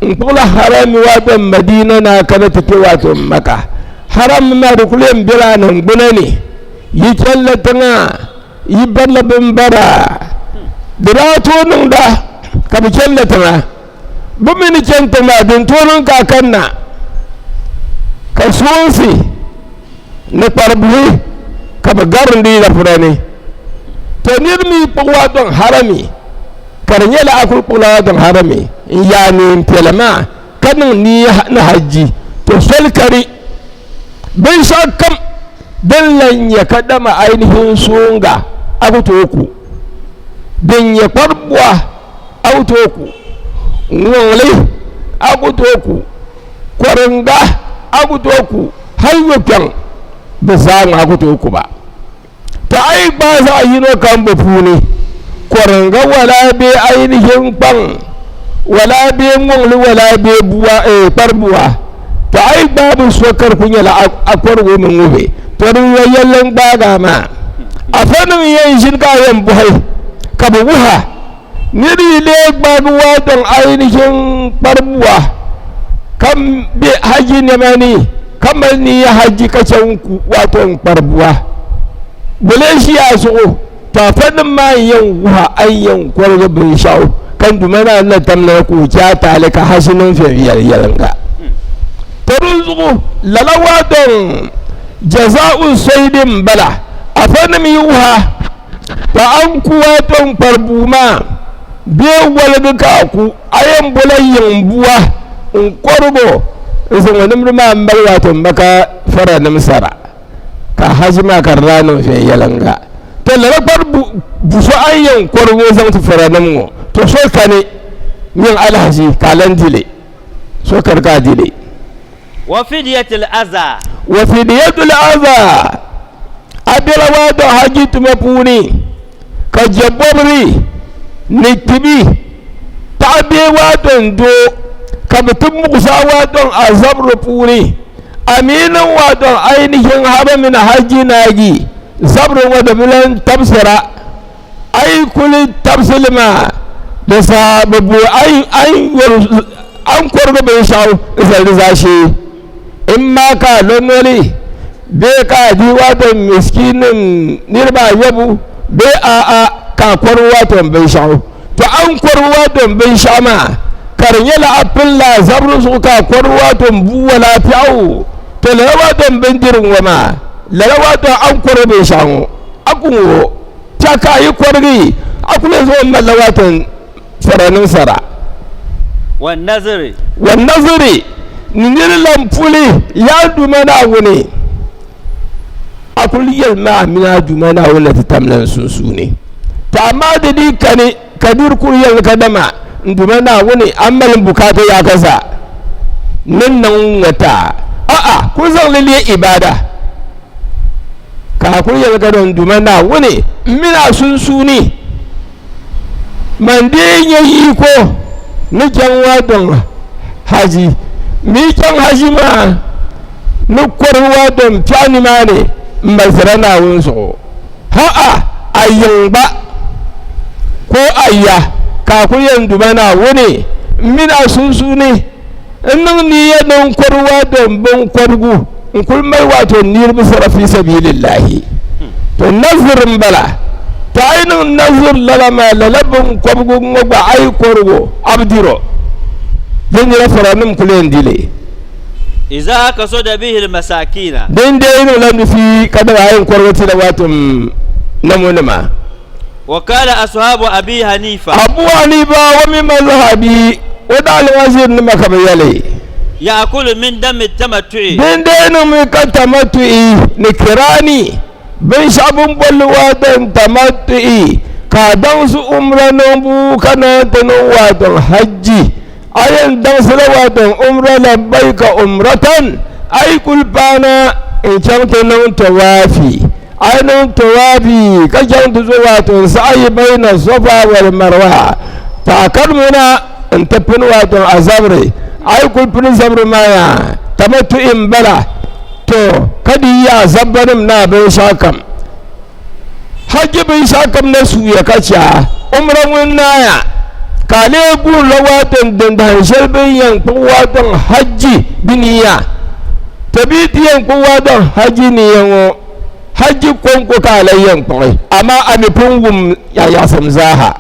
n-kpuɣila Harami waadɔŋ Madina na ka na ti kpe waadɔŋ Maka. Harami maa di kul yɛn bela a niŋgbuna ni, yi chanila tiŋa, yi barila bimbara. Di daa tooi niŋda ka bɛ chanila tiŋa. Bɛ mi ni chani tiŋ maa, din tooi niŋ ka a kanna ka soonsi ni kparibihi ka bɛ garindi yi dapura ni. To nir mi kpuɣi waadɔŋ harami, ka di nyɛla a kul kpuɣila waadɔŋ harami n-yaai neen piɛla maa ka niŋ nia ni hajji, to soli kani binshɛɣukam din lan nyɛ kadama ainihin sooŋga a ku tooi ku, din nyɛ kparibua a ku tooi ku, ŋɔŋli a ku tooi ku, kɔriŋga a ku tooi ku, hal yokpɛŋ bɛ zaa ŋɔ a ku tooi ku ba. To a yi gbaai zaɣ yino kam bɛ puuni, Kɔringa wala bee ainihin kpaŋ wala bee ŋɔŋli wala bee bua eh, kpari bua to a yi gbaai bi so ka di ku nyɛla a kɔrigu mi ŋubi to di yɔ yɛlli n gbaagi a maa afa nim yɛn ʒini ka a yɛn bɔhi ka bi wuha niri yi lee gbaagi waa dɔŋ ainihin kpari bua ka be haji nɛma ni ka mali niya haji ka chɛ n ku wato n kpari bua bole ʒiya zuɣu to afa nim maa n yɛn wuha a ni yɛn kɔrigi binshɛɣu ka n duma naa na tam lala ka o chɛ a taali ka haji niŋ viɛnyɛliŋga to di zuɣu lala waa dɔŋ jaza'u soyidi n bala afa nim yi wuha to a ni ku waa dɔŋ kpari bua maa bee woligi ka a ku a yɛn bola yiŋ bua n kɔrigo n zaŋ o nimdi maa m mali wato m ba ka fara nim sara ka haji maa ka di daa niŋ viɛnyɛliŋga to lala kpari bu so a ni yɛn kɔrigi o zaŋ ti faranim ŋɔ to so kani nyin alahaji ka a lan di li so kani ka a di li. Wa fidiyatil aza. Wa fidiyatul aza a bela wato haji tuma puuni ka je bɔbiri ni kpibi paɣa bee wato n doo ka bɛ ti muɣisi a wato a zabiri puuni Aminin wato ainihin haramin hajji naagi zabiri ŋɔ di bi lan tabisira a yi kuli tabisili maa di saha bi bu a ni kɔrigi binshɛɣu n-zali di zaashee imma ka a lo noli bee ka a di wato miskinim niriba ayɔbu bee a'a ka a kɔrigi wato binshɛɣu. To a ni kɔrigi wato binshɛɣu maa ka di nyɛla a pilila a zabiri zuɣu ka a kɔrigi wato bua la piɛɣu, to lala wato bindirigu ŋɔ maa, lala wato a ni kɔrigi binshɛɣu ŋɔ a ku ŋub o. Piɛɣu ka a yi kɔrigi a ku lee zaŋ o malila wato sara niŋ sara. Wannaziri. Wannaziri, ni niri lan puli yaa Duuma Naawuni, a kul yɛli ma a mini a Duuma Naawuni la ti tamla n sunsuuni. To amaa di dii kani ka nir kul yɛli kadama, N Duuma Naawuni, a mali m bukaata yaaka zaa ni niŋ ŋɔ ti a. A'a, kul zaŋ li leei ibaada. Ka a kul yɛli kadama, N Duuma Naawuni, m mini a sunsuuni, man dii nya yiko ni chaŋ waa dɔŋ haji, mi chaŋ haji maa ni kɔrigi waa dɔŋ piɛɣu nimaani m-mali sara Naawuni zuɣu. Ha-a, a yiŋ gba ko a ya ka a kuli yɛn duma Naawuni m mini a sunsuuni n niŋ niya ni n kɔri waato m biŋkɔbigu n kuli mali waato n niriba sara fi sabilillahi. To nazir m bala. To a yi niŋ nazir lala maa lala biŋkɔbigu ŋɔ gba a yi kɔrig o a bi dir o. Din nyɛla faranim kuli yɛn di li. Iza kasada bihi almasakina. Din dee niŋla nufi ka dama a yɛn kɔrigi ti la wato namonima. Wa kala ashabu Abi Hanifa. Abu Hanifa o mi mazhabi o daaliŋa ʒiri nima ka bi yɛli. Yaakulu min dami tamattu'i. Din dee niŋmi ka tamattu'i ni kirani binshɛɣu bin bolli wato tamattu'i ka a daŋsi umra niŋbu ka naan ti niŋ wato hajji. A yɛn daŋsila wato umra labbaika umratan a yi kuli paana n chaŋ ti niŋ tawaafi a yi niŋ tawaafi ka chaŋ ti zo wato n saɣi bayna safa wal marwa ka a karimina n ti pini wato a zabiri a yi kuli pini zabiri maa yaa tamattu'i n bala to ka di yaa zabbanim ni a binshɛɣu kam Hajji binshɛɣu kam na suuya ka chɛ a, Umra ŋun naaya, ka a lee guurila waatin din dahin shɛli bɛ ni yɛn kpuɣi waatin hajji di niya. To bɛ yi ti yɛn kpuɣi waatin hajji niya ŋɔ, hajji kɔŋko ka a lahi yɛn kpuɣi, amaa a mi pun wum a yaɣisim zaaha.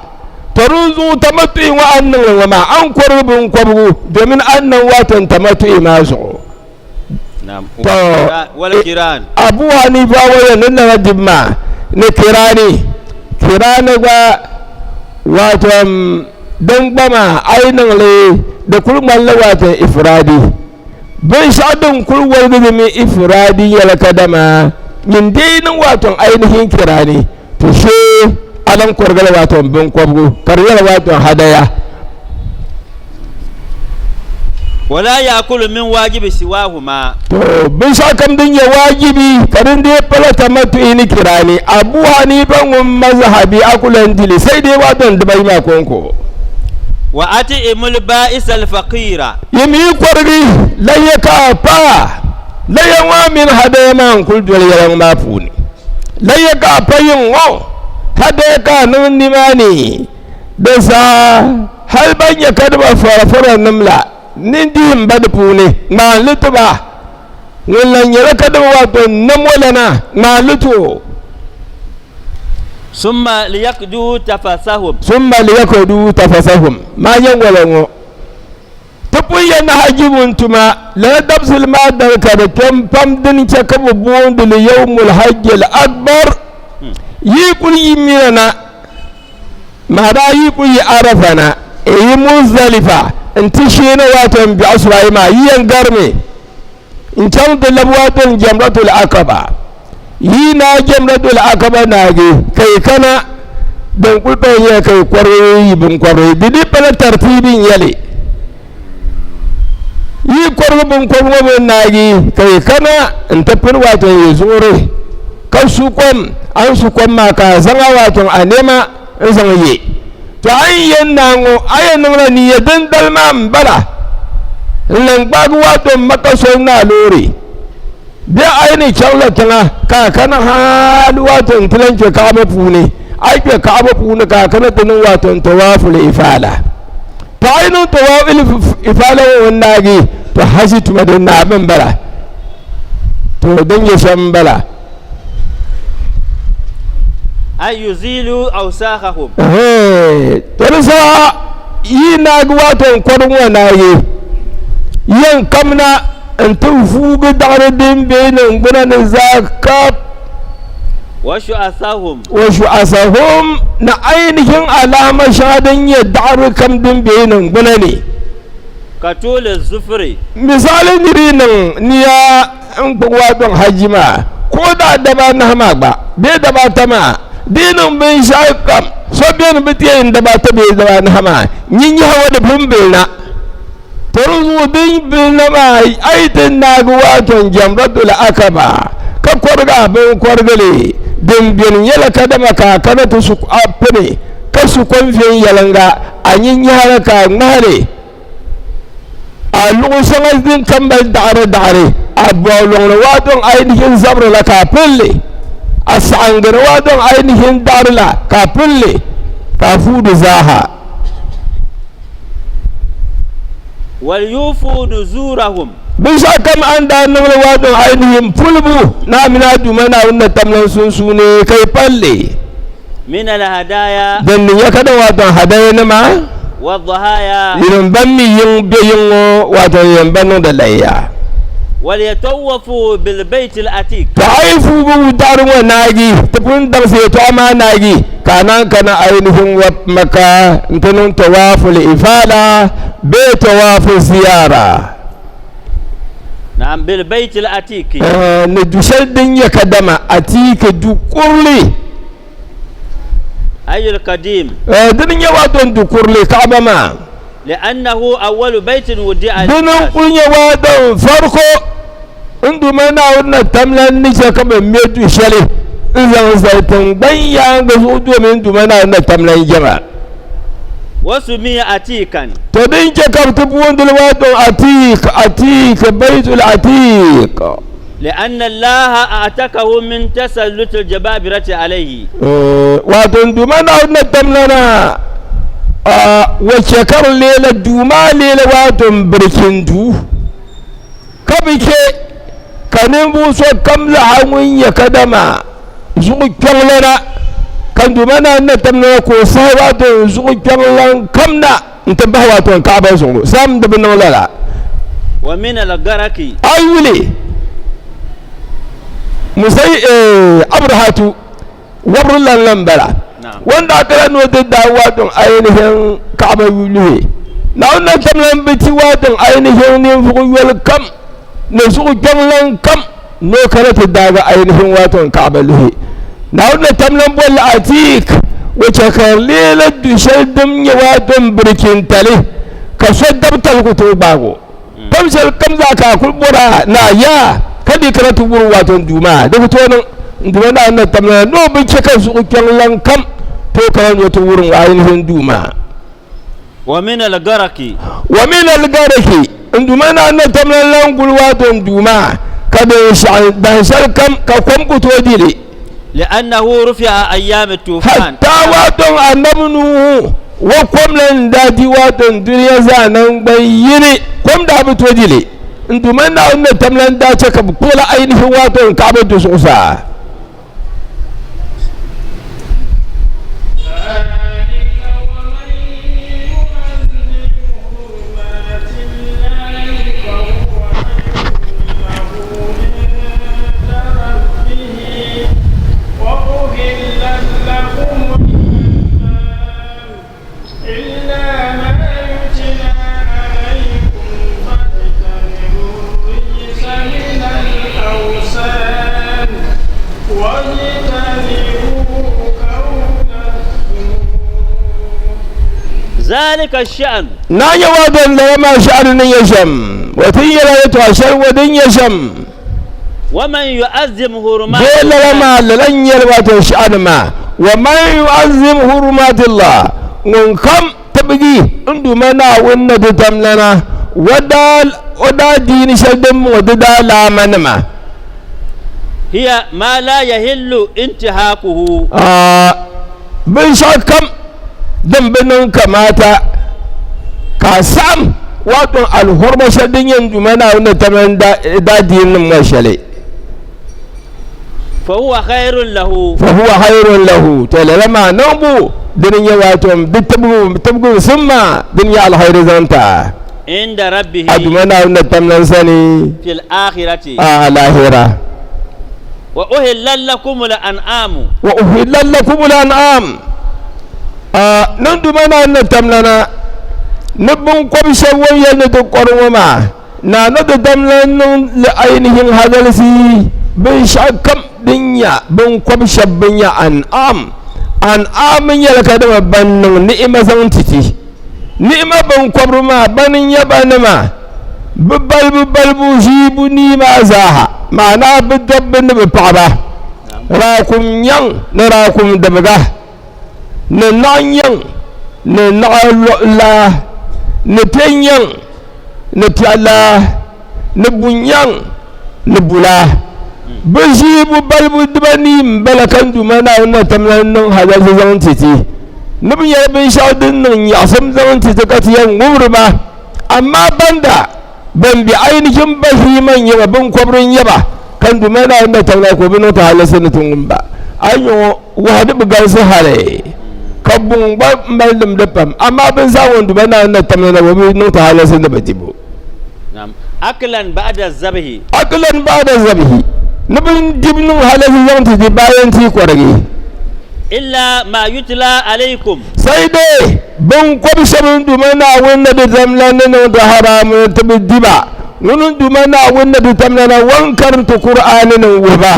To dinzuɣu tamattu'i ŋɔ a ni niŋli ŋɔ maa, a ni kɔrigi biŋkɔbigu domin a ni niŋ waatin tamattu'i maa zuɣu. To Abu Hanifa waya ni nana dibu maa ni kirani kirani gba wato din gba maa a yi niŋli di kuli ŋmanila wato ifradi binshaɣu din kuli woligi di mi ifradi nyɛla kadama nyin dee niŋ wato ainihin kirani to shee a lan kɔrigila wato binkɔbigu ka di nyɛla wato hadaya. Wala yaakulu min waajibi siwahuma. To binshɛɣu kam din nyɛ waajibi ka din dee pala tamattu'i ni kirani, Abu Hanifa ŋun mazhabi a ku lan di li sai dai wato dibayi maa kɔŋko. Wa at'imul ba'isa al-faqira. Yi mi kɔrigi layya ka a pa layya ŋɔ mini hadaya maa n-kuli doli yɛla ŋɔ maa puuni. Layya ka a pa yiŋ ŋɔ, hadaya ka a niŋ nimaani. Di zaa hali ban nyɛ kadama farafaranim la ni dihi m-ba di puuni ŋmaan li ti ba. Ŋun lan nyɛla kadama wato namolana ŋmaan li ti o. Summa liyakdu tafasahum. Summa liyakdu tafasahum maa nyɛ ŋɔla ŋɔ. Ti pun yɛn ni hajji ŋun tuma lala dabisili maa dali ka di kpɛm pam dini chɛ ka bɛ boondi li yawmul hajjil akbar. Yi kuli yi Mina na, maana yi kuli yi Arafa na, n yi Muzdalifa n-ti sheeni waato n biɛɣu suba ayi maa, yi yɛn garimi n-chaŋ ti labi waato n Jamratul Aqaba. Yi naai Jamratul Aqaba naagi ka yi kana, din kuli pahi nyɛla ka yi kɔrigi yi binkɔbiri, di dii pala tartiibi n-nyɛ li. Yi kɔrigi binkɔbiri ŋɔ mi naagi ka yi kana n-ti pini waato yi zuɣuri ka su kom, a ni su kom maa ka a zaŋ a waato a nɛma n-zaŋ ye. To a ni yɛn naai ŋɔ a yɛn niŋla niiya dindali maa m-bala n-lan gbaagi waato m-maka soli ni a loori. Bɛ a yi ni chaŋla tiŋa ka a kana hali wato n-ti lan kpe kaɣaba puuni, a yi kpe kaɣaba puuni ka a kana ti niŋ wato n tawaaful ifaala. To a yi niŋ tawaaful ifaala ŋɔ ŋun naagi, to haji tuma din naai mi m-bala. To din nyɛ shɛm m-bala. Ay yuzilu awsaakhahum. To di saha yi naagi wato n kɔdu ŋɔ naagi, yɛn kamina n-ti vuugi daɣiri din be niŋgbuna ni zaa kap. Wa shu'asahum. Wa shu'asahum, ni ainihin alaama shɛŋa din nyɛ daɣiri kam din be niŋgbuna ni. Ka tuuli zufuri. Misali niri yi niŋ niya n-kpuɣi waadɔŋ haji maa, ka o daa daba anahi maa gba bee daba ata maa, di yi niŋ binshɛɣu kam, so beni bi ti yɛn daba ata bee daba anahi maa, nyinyaha ŋɔ di pun bilina. To di zuɣu din bilina maa a yi ti naagi waaton Jamratul Akaba ka kɔrigi a binkɔrigili, din beni nyɛla kadama ka a kana ti su a pini ka su kom viɛnyɛliŋga a nyinyahara ka a ŋmahi li a luɣ shɛŋa din ka mali daɣiri daɣiri a bɔɣilɔŋ ni waaton ainihin zabiri la ka a pili li, a saɣiŋgi ni waaton ainihin daɣiri la ka a pili li ka a fuui di zaaha. Waliyufu nuzurahum. Binshɛɣu kam a ni daa niŋ li waa niŋ ainihin pulibu ni a mini a Duuma Naawuni na tamlan sunsuuni ka yi pali li. Min alhadaya. Din ni nyɛ ka di waa niŋ hadayanima. Wadhahaya. Yinim ban mi yiŋ be yiŋ ŋɔ wato yɛn ba niŋdi layya. Waliyatawafu bilbayti al-atiq. To a yi fuugi wutaɣiri ŋɔ naagi, ti pun daŋsi yɛtɔɣa maa naagi, ka a naan kana ainihin wa Maka nti niŋ tawaafu al-ifaada bee tawaafu ziyaara. Naam, bilbayti al-atiq. Ni du shɛli din nyɛ kadama Atiq du kurili. Ay al-qadim. Dini nyɛ wato du kurili Kaaba maa. Li'annahu awwalu baytin wudi'a Dini n-kuli nyɛ wato fariko n Duuma Naawuni na tamla ni chɛ ka bɛ me du shɛli n-zaŋ zali tiŋgbani yaaŋa zuɣu domin n Duuma Naawuni na tamla n-jɛma. Wa sumiya atikan. To din chɛ ka bɛ ti boondili wato Atiq, Atiq, Baytul Atiq. لأن الله أعتقه من تسلط الجبابرة عليه wato n Duuma Naawuni na tamlana wache ka di leela duu maa leela wato n birichin duu ka bi chɛ ka ninvuɣ so kam zaɣa ŋun nyɛ kadama zuɣu kpiɔŋlana ka n Duuma Naawuni na tamlana ka o sahi wato n zuɣu kpiɔŋlan kam na n-ti bahi wato n Kaaba zuɣu sam di bi niŋ lala. Wa min al-garaki. A yuli Musai Abrahatu wabiri lan la m-bala. O ni daa kana ni o ti daai wato ainihin Kaaba yulihi, Naawuni na tam lan bi ti wato ainihin ninvuɣ yoli kam ni zuɣu kpiɔŋlan kam ni o kana ti daagi ainihin wato Kaaba luhi. Naawuni na tam lan bolli Atiik, o chɛ ka di leela du shɛli din nyɛ wato birichintali ka so dabitali ku tooi gbaag o. Tam shɛli kam zaa ka a kuli bɔra ni a yaa ka di kana ti wurim wato n Duuma, di ku tooi niŋ. N Duuma Naawuni na tam lana ni o bi chɛ ka zuɣu kpiɔŋ lan kam tooi kana ni o ti wurim ainihi n Duuma. Wa min al-garaki. Wa min al-garaki. N Duuma Naawuni na tam lana lan guli wato n Duuma ka binshɛɣu dahin shɛli kam ka kom ku tooi di li. Li'annahu rufi'a ayyam at-tufan. Hatta wato Annabi Nuhu wa kom lan daa di wato dunia zaa naŋgban yini kom daa bi tooi di li. N Duuma Naawuni na tam lan daa chɛ ka bɛ kpuɣila ainihin wato n Kaaba du zuɣusaa. ذلك الشأن Na nyɛ wato n lala maa shɛɣu ni nyɛ shɛm wa ti yɛla yɛtɔɣa shɛli wa din nyɛ shɛm ومن يعظم حرمات bee lala maa lala n nyɛli wato shɛɣu maa wa man yu'azzim hurumatillah ŋun kam tibigi n Duuma Naawuni ni di tamlana wa daa o daa diini shɛli din muɣi di daa laamanima. Hiya ma la yahillu intihakuhu. Binshɛɣu kam din bi niŋ kamaata ka a saɣim wato alihurima shɛli din nyɛ n Duuma Naawuni ni tamlana daa diini nim ŋɔ shɛli. Fahuwa khairun lahu. Fahuwa khairun lahu. To lala maa niŋbu dini nyɛ wato di tibigimsim maa dini nyɛ alkhairi zaŋ ti a. Inda rabbihi. A Duuma Naawuni ni tamlan sani. Fil akhirati. A lahira. Wa uhillat lakumul an'amu. Wa uhillat lakumul an'am. A niŋ Duuma Naawuni ni tamlana ni binkɔb shɛba o ni yɛli ni ti kɔri ŋɔ maa. Naa ni di dam lan niŋ li ainihin halalisi binshɛɣu kam din nya biŋkɔb shɛb bi nya an'am. An'am nyɛla kadama ban niŋ ni'ima zaŋ ti ti. Ni'ima biŋkɔbiri maa bani n-nyɛ banima? Bɛ balibu balibu ʒii bunii maa zaaha, ma'ana bɛ dabba ni bɛ paɣaba, raakum nyaŋ ni raakum dibiga. Ni naɣ nyaŋ, ni naɣ laa, ni piɛ nyaŋ, ni piɛ laa, ni bu nyaŋ, ni bu laa. Bɛ ʒiibu balibu dibanii m-bala ka n Duuma Naawuni na tam lan niŋ halalisi zaŋ ti ti. Ni bɛ nyɛla binshɛɣu din niŋ nyaɣisim zaŋ ti ti ka ti yɛn ŋubiri ba. Amaa banda ban be ainihin bahiima n-nyɛ ba, biŋkɔbiri n-nyɛ ba, ka n Duuma Naawuni na tam lan ka o bi niŋ ti halalisi ni ti ŋum ba. A yi nya ŋɔ, Wahu di bi galisi hali ka buŋ gba mali nimdi pam, amaa bɛ zaa ŋun Duuma Naawuni na tamli na bi niŋ ti halinsi ni bɛ dibu. Naam. Aklan ba'da zabihi. Aklan ba'da zabihi. Ni bɛ dib niŋ halinsi zaŋ ti di bayan ti kɔrigi. Illa ma yutla alaykum. Sai dai binkɔb shɛba n Duuma Naawuni ni di tamla ni niŋ ti haraamu ni ti bi di ba. Ŋuni n Duuma Naawuni ni di tamla na wan karinti Kur'aani ni n wuhi ba.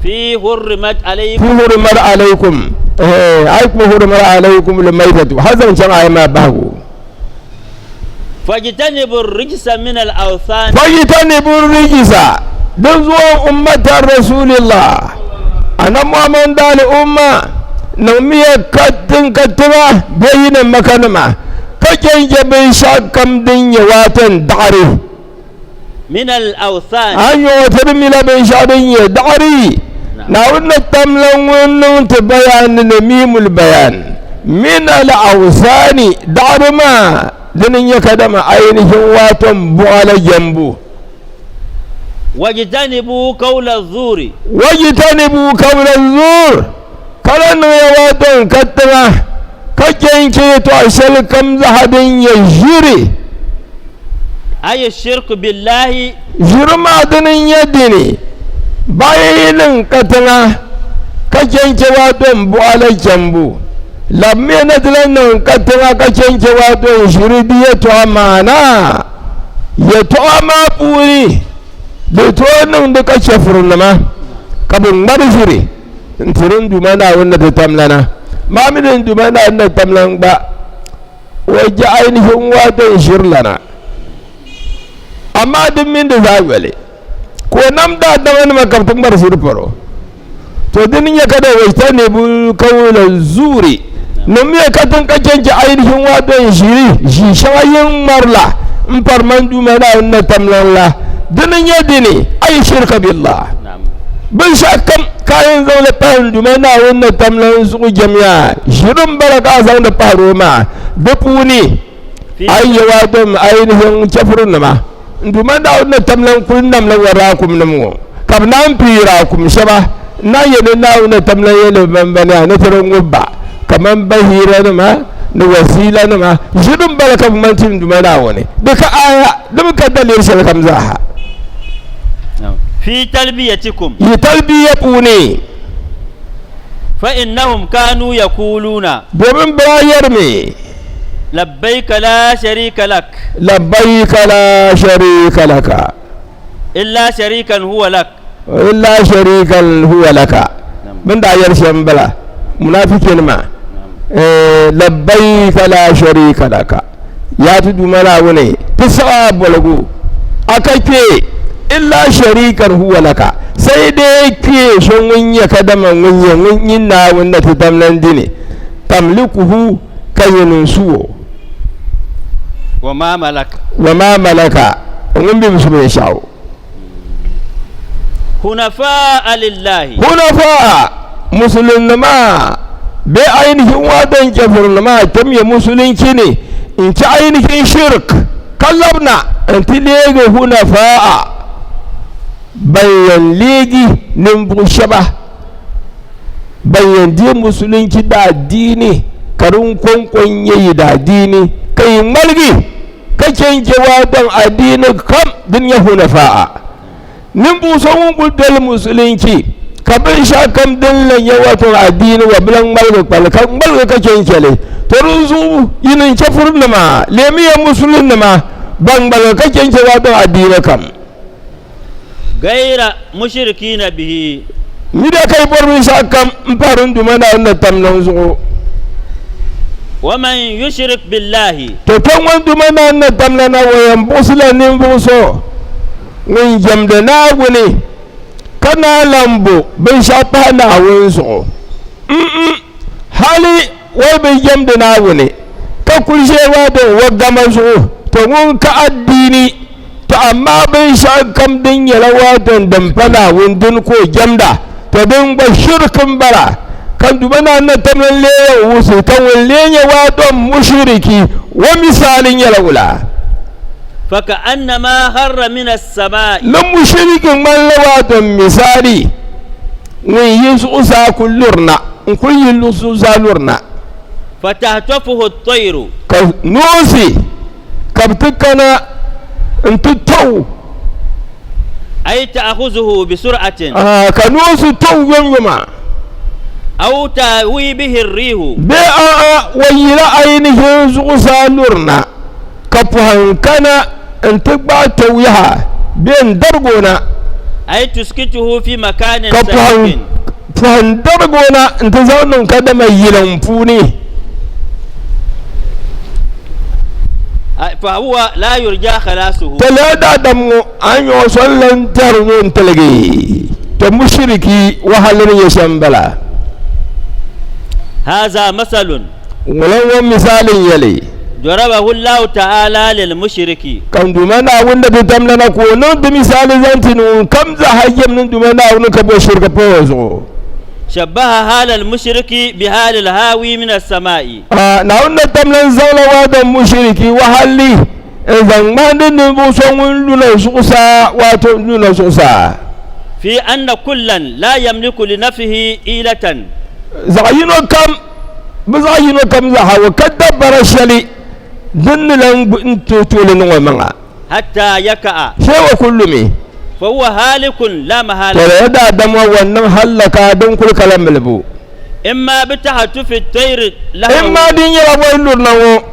Fi hurrimat alaykum. Fi hurrimat alaykum. Eh, ay kuma hurrimat alaykum al-maytatu. Har zaŋ chaŋ aya maa bahigu. Fajtanibu rijsa min al-awthan. Fajtanibu rijsa. Din zuɣu ummatar Rasulillah. Annabi Muhammad daali umma niŋmiya katin katiba bɛ yi ni Makanima ka chɛnchɛ binshɛɣu kam din nyɛ waatan daɣiri. Min al-awthan. A nyuɣu ti di mila binshɛɣu din nyɛ daɣiri. Naawuni ni tamla ŋun niŋ ti bayaani ni miimul bayan. Min al-awthani, daɣiri maa dini n-nyɛ kadama ainihin waaton buɣa la jɛmbu. Wajtanibu qawla zuuri. Wajtanibu qawla zuur, ka lahi niŋya waaton katiŋa ka chɛnchɛ yɛtɔɣa shɛli kam zaha din nyɛ ʒiri. Ayi shirku billahi. Ʒiri maa dini n-nyɛ dini bahi yi niŋ katiŋa ka chɛnchɛ waato m-buɣa la chɛmbu. Labimiya na ti lahi niŋ katiŋa ka chɛnchɛ waato n-ʒiri di yɛtɔɣa maana. Yɛtɔɣa maa puuni di tooi niŋdi ka chɛfurinima ka bɛ ŋmari ʒiri n-tiri n Duuma Naawuni ni ti tamlana maa mini n Duuma Naawuni ni tamlan gba. O je ainihin wato n ʒirilana. Amaa din mini di zaa yoli, ka o nam daadamanima ka bɛ ti ŋmari ʒiri pɔro. To di ni nyɛ ka da wajtanibu kawla zuuri, niŋmiya katiŋ ka chɛnchɛ ainihin wato n ʒiri ʒii shɛŋa yin ŋmari la m-pari man Duuma Naawuni na tamlan la. Di ni nyɛ dini, ay shirka billah, binshɛɣu kam ka a yɛn zaŋ li pahi n Duuma Naawuni na tamlan zuɣu jɛmya, ʒiri m-bala ka a zaŋdi pahiri o maa di puuni. A yi nyɛ wato ainihin chɛfurinima, n Duuma Naawuni ni tam lan kul namla ŋɔ raakumnim ŋɔ, ka bɛ naan pii raakum shɛba n-na yɛn ni Naawuni ni tam lan yɛli bɛmbani a ni ti di ŋub ba, kaman bahiiranima ni wasiilanima. Ʒiri m-bala ka bɛ ŋmani ti n Duuma Naawuni. Di ka aaya, di mi ka daliri shɛlikam zaaha. Fi talbiyatikum. Yi talbiya puuni. Fa innahum kanu yaquluna. Domin bɛ daa yɛrimi. Labbaika la sharika lak. Labbaika la sharika laka. Illa sharikan huwa lak. Illa sharikan huwa laka. Bin daa yɛri shɛm bala munafikinima eh, labbaika la sharika laka ya ti Duuma Naawuni ti saɣa boligu a ka kpee illa sharikan huwa laka sai dai kpee so ŋun nyɛ kadama ŋun nyɛ ŋun nyin Naawuni na ti tamlan dini tamlikuhu ka nyini n su o. Wa ma malaka. Wa ma malaka ŋun bi bi su binshɛɣu. Hunafa'a lillahi. Hunafa'a musulinnima bee ainihin wadan kɛfirinima kpɛm ya musulinchi ni n ti ainihin shirk ka labina n ti leegi hunafa'a ban yɛn leegi ninvuɣu shɛba Ban yɛn deei musulinchi daadiini ka din kɔŋko n-nyɛ yi daadiini, ka yi ŋmaligi ka chɛ n-chɛ waadaŋ adiini kam din nyɛ hunafa'a. Ninvuɣ so ŋun kul doli musulinchi ka binshɛɣu kam din la nyɛ wato adiini wa bi lan ŋmaligi kpali ka ŋmaligi ka chɛ n-chɛ li, to dinzuɣu yinim chɛfurinima, leemiya musulinnima ban ŋmaligi ka chɛ n-chɛ waadaŋ adiini kam. Gaira mushirikiina bihi. Miriya ka yi bɔri binshɛɣu kam m-pahiri n Duuma Naawuni ni tam niŋ zuɣu. Waman yushirik billahi. To kpe ŋun Duuma Naawuni ni tam lana o yɛn buɣisila ninvuɣ so ŋun jɛmdi Naawuni ka naan lan bo binshɛɣu pahi Naawuni zuɣu. M-m, hali o yi bi jɛmdi Naawuni ka kul ʒiya maa din o gama zuɣu, to ŋun ka adiini. To amaa binshɛɣu kam din nyɛla waatin din pa Naawuni dini ka o jɛmda, to din gba shirk m-bala. Ka Duuma Naa ni tam n leei ya wusi, ka ŋun lee nyɛ waatin mushiriki o misaali nyɛla wula? Faka'annama kharra mina as-samaa'i. Ni mushiriki ŋmanila waatin misaali ŋun yi zuɣusaa kuli lurina, n-kuli yi zuɣusaa lurina. Fatahtafuhu at-tayru. Ka noosi. Ka bɛ ti kana nti tɔg o. Ay ta'khuzuhu bi sur'atin. Aa, ka noosi tɔg yomyoma. Aw ta'wi bihi ar-rihu. Bee a'a, o yila ainihin zuɣusaa lurina, ka pɔhim kana nti gbaai tɔg yaha bee n-darig o na. Ay tuskituhu fi makanin Ka sahiqin. pɔhim darig o na nti zaŋ niŋ kadama yiliŋ puuni. Fahuwa la yurja khalasuhu. To lala daadam ŋɔ a ni nyɛ o so n-lan tɛhiri ni o ni tiligi. To mushiriki wahalli ni nyɛ shɛm m-bala. Haza masalun. Ŋuna ŋɔ misaali n-nyɛ li. Darabahu Allahu ta'ala lil mushiriki. Ka n Duuma Naawuni ni ti tamlana ka o niŋ di misaali zaŋ ti ni ŋun kam zaaha yɛm ni n Duuma Naawuni ka bo shirika pahi o zuɣu. Shabbaha halal mushiriki bi halil hawi min as-sama'i. Naawuni ni tam lan zaŋla waadan mushiriki wahalli n-zaŋ ŋmahindi ninvuɣ so ŋun luna zuɣusaa, waato luna zuɣusaa. Fi anna kullan la yamliku li nafsihi ilatan. Zaɣ yino kam, bɛ zaɣ yino kam zaaha o ka dabara shɛli din ni lan n-tooi tooi li niŋ o maŋa. Hatta yaka'a. Shee o kul lumi. Fa huwa halikun la mahala. To lala daadam ŋɔ wan niŋ hallaka din kul ka la milibu. Imma bi tahatufi tayri lahmahu. Imma din nyɛla bɔyi lurina ŋɔ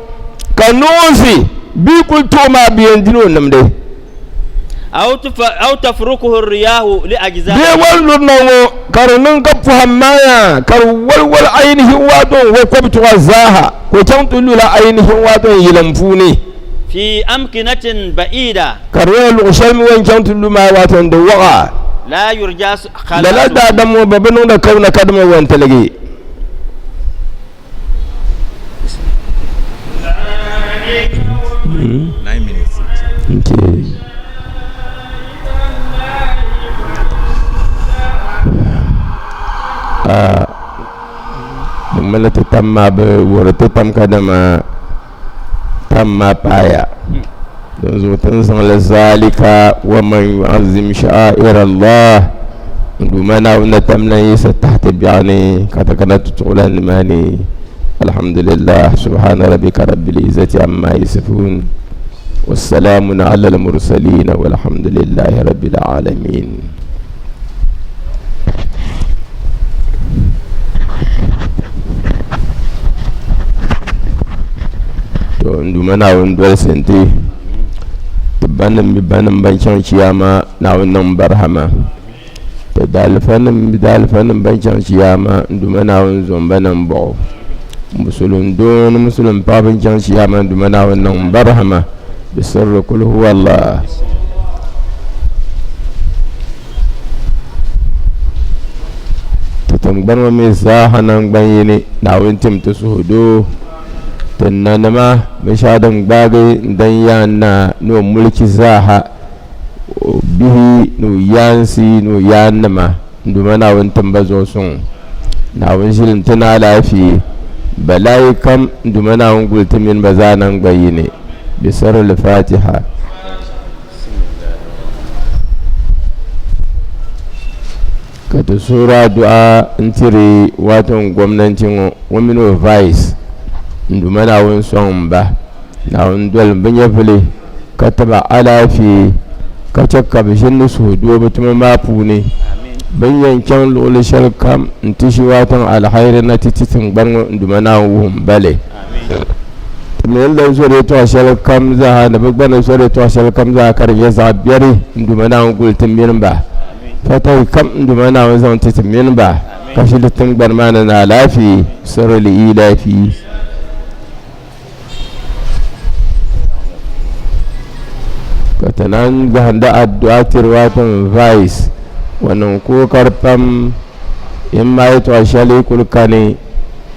ka noonsi bee kul tuɣi maa bɛ yɛn dini o nimdi. Aw tafrukuhu riyahu li ajza'i. Bee wan lurina ŋɔ ka di niŋ ka pɔhim maaya ka di waliwali ainihin waato n-wa kɔbituɣa zaaha ka o chaŋ ti lula ainihin waato n yiliŋ puuni. Fi amkinatin ba'ida. Ka di nyɛla luɣ shɛli mi o ni chaŋ ti lu maa wato n-di wɔɣa. La yurja Lala khalasuhu. daadam ŋɔ bɛ bi niŋdi kauna kadama o yɛn tiligi. Di ŋmanila ti tam maa bi wuhiri ti pam kadama tam maa paaya. Dinzuɣu ti ni zaŋli zalika wa man yu'azzim sha'air Allah n Duuma Naawuni na tam lan yiɣisi tahi ti biɛɣu ni ka ti kana ti tuɣila nimaani. Alhamdulillah subhana rabbika rabbil izzati amma yasifun wa salamun ala al-mursalin walhamdulillahi rabbil alamin. To n Duuma Naawuni dolisi n-ti ti banim mi banim ban chaŋ chiyaama Naawuni niŋ barahama ti daalifanim mi daalifanim ban chaŋ chiyaama n Duuma Naawuni zom ba niŋ buɣu musulin doo ni musulin paɣa ban chaŋ chiyaama n Duuma Naawuni niŋ barahama bi sirri kul huwa Allah. Ti tiŋgbani ŋɔ mi zaaha naŋgban yini Naawuni tim ti suhudoo. Ti nanima binshɛɣu din gbaagi n-dan yaan naa ni o mulchi zaaha, o bihi ni o yaansi ni o yaannima n-Duuma Naawuni tim ba zuɣu suŋ. Naawuni ʒili n-ti ni alaafee. Balaayi kam n-Duuma Naawuni guli ti mini ba zaa naŋgban yini. Bi sirri Fatiha. Ka ti suhiri adua n-tiri waton gomnanti ŋɔ o mini o vice n Duuma Naawuni sɔŋ m ba Naawuni dolim bɛ nyɛvili ka ti ba alaafee ka chɛ ka bɛ ʒini ni suhudoo bɛ tuma maa puuni. Bɛ ni yɛn chaŋ luɣili shɛli kam n-ti ʒi waton alihayiri na ti ti tiŋgbani ŋɔ n Duuma Naawuni wuhim ba li. Ti mi ni lan zɔri yɛtɔɣ shɛli kam zaa ni bɛ gba ni zɔri yɛtɔɣ shɛli kam zaa ka di nyɛ zaɣ biɛri n Duuma Naawuni guli ti mini ba. Fatayi kam n Duuma Naawuni zaŋ ti ti mini ba ka ʒili tiŋgbani maa ni ni alaafee. Sirili Ilahi. Ka ti naan gahindi addu'a tiri wato vice o niŋ kookari pam in maa yɛtɔɣ shɛli kuli kani.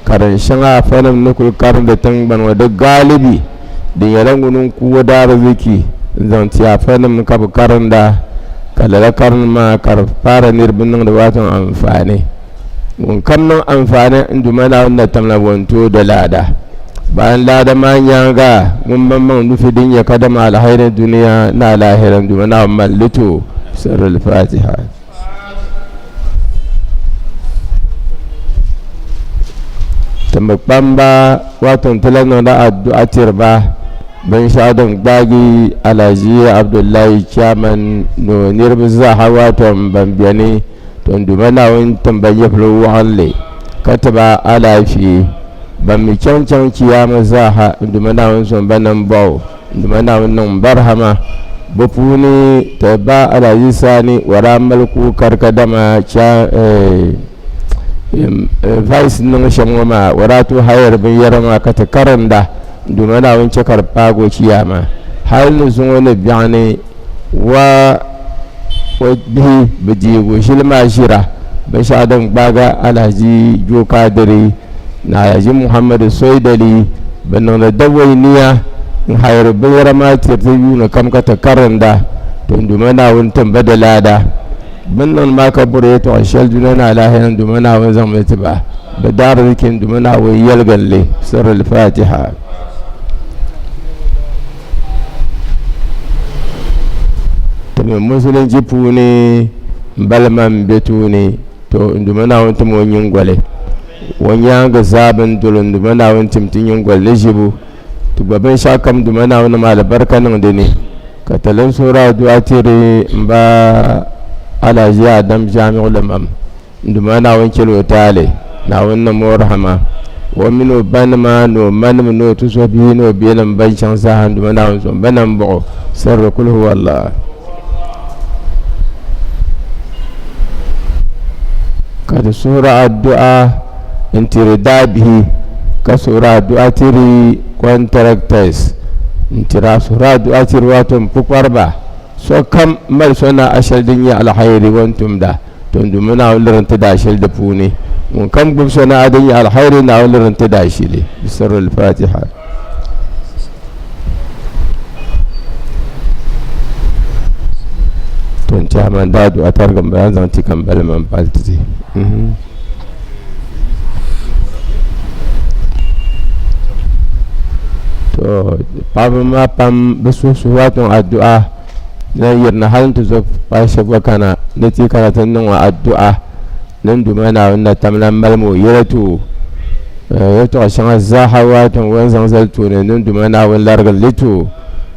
Karin shɛŋa afanim ni kuli karindi tiŋgbani ŋɔ di gaalibi di nyɛla ŋuni n-ku o daariziki n-zaŋ ti afanim ka bɛ karinda ka lala karim maa ka di paari niriba niŋdi ba anfaani. Ŋun kam niŋ anfaani n Duuma Naawuni na tamla bɔ n-ti o di laada. Bayan laada maa nyaaŋa ŋun maŋmaŋ nufi din nyɛ kadama alhairi dunia ni alahira n Duuma Naawuni mali li ti o. Sirrul Fatiha. Ti mi kpamba wato n-ti lahi niŋdi addu'a tiri ba binshɛɣu din gbaagi Alhaji Abdullahi Chairman ni o niriba zaaha wato ban beni to n Duuma Naawuni tim ba nyɛvili waɣinli ka ti ba alaafee ban mi chaŋ chaŋ chiyaama zaaha n Duuma Naawuni sɔŋ ba nambɔɣu. Duuma Naawuni niŋ barahama bɛ puuni ti ba Alhaji Sani o daa mali kookari kadama cha vice niŋ shɛm ŋɔ maa o daa tooi hayari binyɛra maa ka ti karinda Duuma Naawuni che ka di paagi o chiyaama hali ni zuŋɔ ni biɛɣuni wa o bihi bi deegi o ʒili maa ʒira binshɛɣu din gbaagi Alhaji Joe Kadiri ni Alhaji Muhammadu Soidali bɛ niŋdi dawɔi nia n-hayiri binyɛra maa tiri ti yuuni kam ka ti karinda to n Duuma Naawuni tim ba di laada. Bɛ ni niŋdi maa ka bɔri yɛtɔɣ shɛli dunia ni alahira n Duuma Naawuni zaŋmi ti ba bɛ daariziki n Duuma Naawuni yɛligin li. Sirri Al-Fatiha. Ti mi musulinchi puuni m-balima m-be tooni to n Duuma Naawuni tim o nyingoli. O nyaaŋa zaa bɛn dol o ni Duuma Naawuni tim ti nyiŋgoli ni ʒibu. Ti gba binshɛɣukam Duuma Naawuni niŋ alibarika niŋ di ni, ka ti lan suhiri adua tiri m ba Alhaji Adam Jamiu Limam. N Duuma Naawuni chɛl o taali, Naawuni niŋm o rahama. O mini o banima ni o manima ni o tuzɔbihi ni o biɛnim bɛn chaŋ zaaha n Duuma Naawuni zom ba nambɔɣu. Sirri kul huwa Allah. Ka ti suhiri addu'a n-tiri daabihi, ka suhiri addu'a tiri contractors. N tiri a suhuri adua tiri wato n pukpariba sokam mali so na a shɛli din nyɛ alhairi o ni tumda, to n Duuma Naawuni liri n-ti daa shɛli di puuni. Ŋun kam gbubi so na a din nyɛ alhairi Naawuni liri n-ti daa shili. Bisirri al-Fatiha. To n tɛha man daa du'a tarigi m bala n zaŋ ti ka m bala man pali ti ti. To paɣaba maa pam bi suhu suhu wato addu'a na yirina hali n ti zo paɣa shɛba gba kana ni ti kana ti niŋ addu'a ni n Duuma Naawuni na tam la malimi o yɛla ti o yɛltɔɣa shɛŋa zaaha wato o ni zaŋ zali tooni ni n Duuma Naawuni larigi li ti o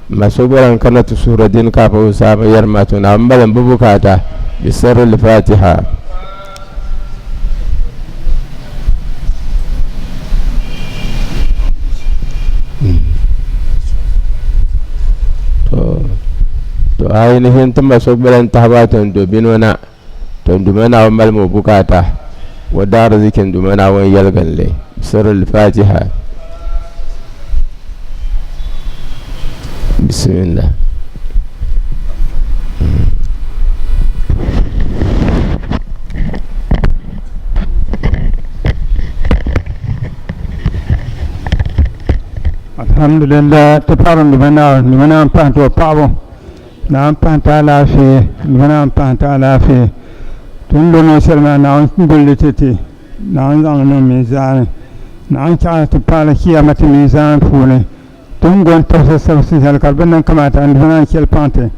ma so gba lan kana ti suhuri dini ka a pa o saaba yɛri ma to Naawuni malim bi bukaata bi sirri al-Fatiha. To ainihin ti ma so gbala n tahi ba to n do bino na to n Duuma Naawuni mali ma o bukaata o daariziki n Duuma Naawuni yɛligin li sirri al-Fatiha. Bismillah. Alhamdulillah ti paɣiri Duuma Naawuni Duuma Naawuni pahi ti o paɣibu Naawuni pahi ti alaafee Duuma Naawuni pahi ti alaafee ti ni lo noo shɛli maa Naawuni guli li ti ti Naawuni zaŋ li niŋ minzaani Naawuni chaɣi ti paali kiyama ti minzaani puuni Ti ni go n-tabisi sabisi shɛli ka di bi niŋ kamaata n Duuma Naawuni chɛli paŋ ti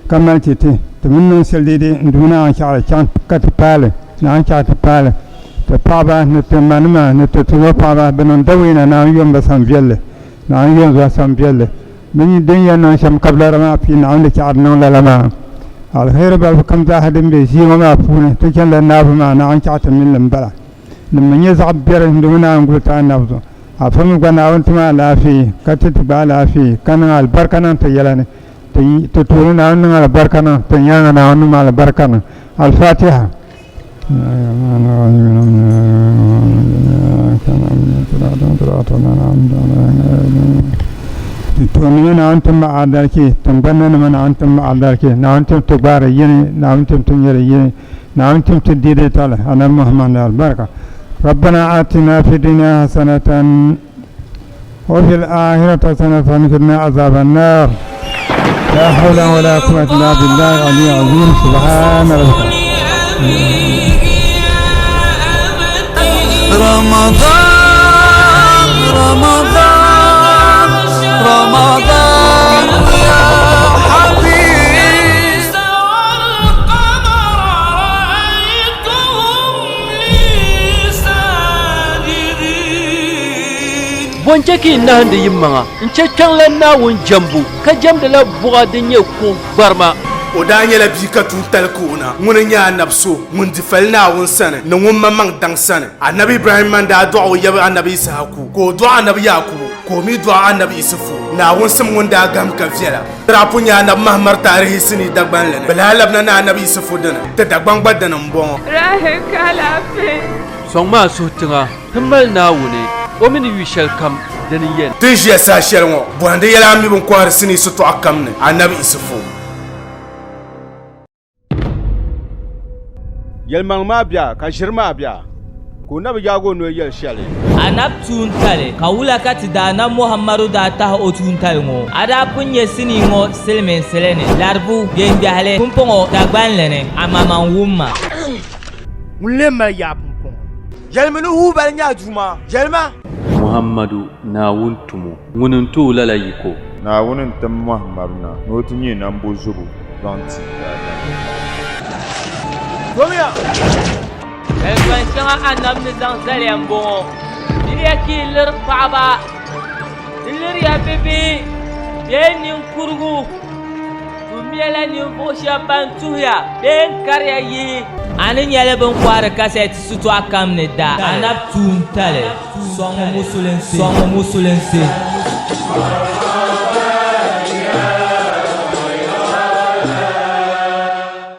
ka mali ti ti ti mi ni niŋ shɛli deedee n Duuma Naawuni chaɣili chaŋ ka ti paali Naawuni chaɣi ti paali ti paɣaba ni ti manima ni ti tuzo paɣaba bɛ niŋ daweena Naawuni yom ba sam viɛlli Naawuni yom ba sam viɛlli bɛ ni din yɛn niŋ shɛm kabilara maa pii Naawuni di chaɣi di niŋ lala maa aliheri balibu kam zaaha din be ʒii ŋɔ maa puuni ti chanila naabu maa Naawuni chaɣi ti mini li m-bala din mi nyɛ zaɣ biɛri n Duuma Naawuni guli ti anabi zuɣu Afa mi gba Naawuni tim alaafee ka ti ti gba alaafee ka niŋ alibarika niŋ ti yɛla ni. Ti ti tooni Naawuni niŋ alibarika niŋ, ti nyaaŋa Naawuni niŋ alibarika niŋ. Al-Fatiha. Ti tooni mi Naawuni tim ma alibariki, tiŋgbani nima Naawuni tim ma alibariki, Naawuni tim ti gbaari yini, Naawuni tim ti nyari yini. Naawuni tim ti dɛdɛtali Anabi Muhammad alibarika. Rabbana atina fi dunya hasanatan wa fil akhirati hasanatan wa qina azaban nar. La hawla wa la quwwata illa billahi al-ali azim. Subhana rabbika. رمضان رمضان رمضان يا حبيب Bɔ n-chɛ ka yi nahindi yimaŋa n-chɛ kpiɔŋlan Naawuni jɛmbu, ka jɛmdila buɣa din nyɛ kuɣ gbarima? O daa nyɛla bia ka tuuntali ka o na. Ŋuni n-nyɛ anabi so ŋun di fali Naawuni sani ni ŋun maŋmaŋ daŋ sani. Anabi Ibrahimma n-daa dɔɣi o yaba anabi Yisahaku, ka o dɔɣi anabi Yaakubu, ka o mi dɔɣi anabi Isufu. Naawuni sim ŋun daa gahim ka viɛla. Ti daa pun nya anabi Mahamar taarihi sinii Dagbanli ni. Bɛ lahi labina ni anabi Yisifu dini, ti Dagbaŋ gba dini m-bɔŋɔ. Rahi ka alaafee. Sɔŋ ma a suhu tiŋa, ti mali Naawuni, o mi ni yu shɛlikam, dini n-yɛn. Ti ni ʒiya saha shɛli ŋɔ, bɔhindi yɛla a mi bɛ ni kɔhiri sinii sitɔɣu kam ni, anabi Yisifu. Yɛlimaŋli maa bia ka ʒiri maa bia, ka o na bi yaag o noli yɛli shɛli. Anabi tuuntali, ka wula ka ti Daanab Muhammadu daa tahi o tuuntali ŋɔ? A daa pun nya sinii ŋɔ silimiinsili ni, Laribu, Gengahili, pumpɔŋɔ Dagbanli ni, amaa man wum ma. Ŋun lee mali yaa pumpɔŋɔ? Yɛlimi ni Huubali nyɛ a Duuma. Yɛlima. Muhammadu, Naawuni tumo, ŋuni n-ti o lala yiko. Naawuni n-tim Muhammadu na ni o ti nyɛ nambozubo zaŋ ti daadamnim. Domiya! Kaligbani shɛŋa Anabi ni zaŋ zali ya m-bɔŋɔ, Miriya ka yi liri paɣiba, di liriya bibihi bee ninkurugu. Tummiya la ninvuɣ shɛb ban tuhiya bee n-kariya yihi. A ni nyɛli bɛ ni kɔhiri kasɛti sitɔɣu kam ni da Anabi tuuntali sɔŋmi musulinsi.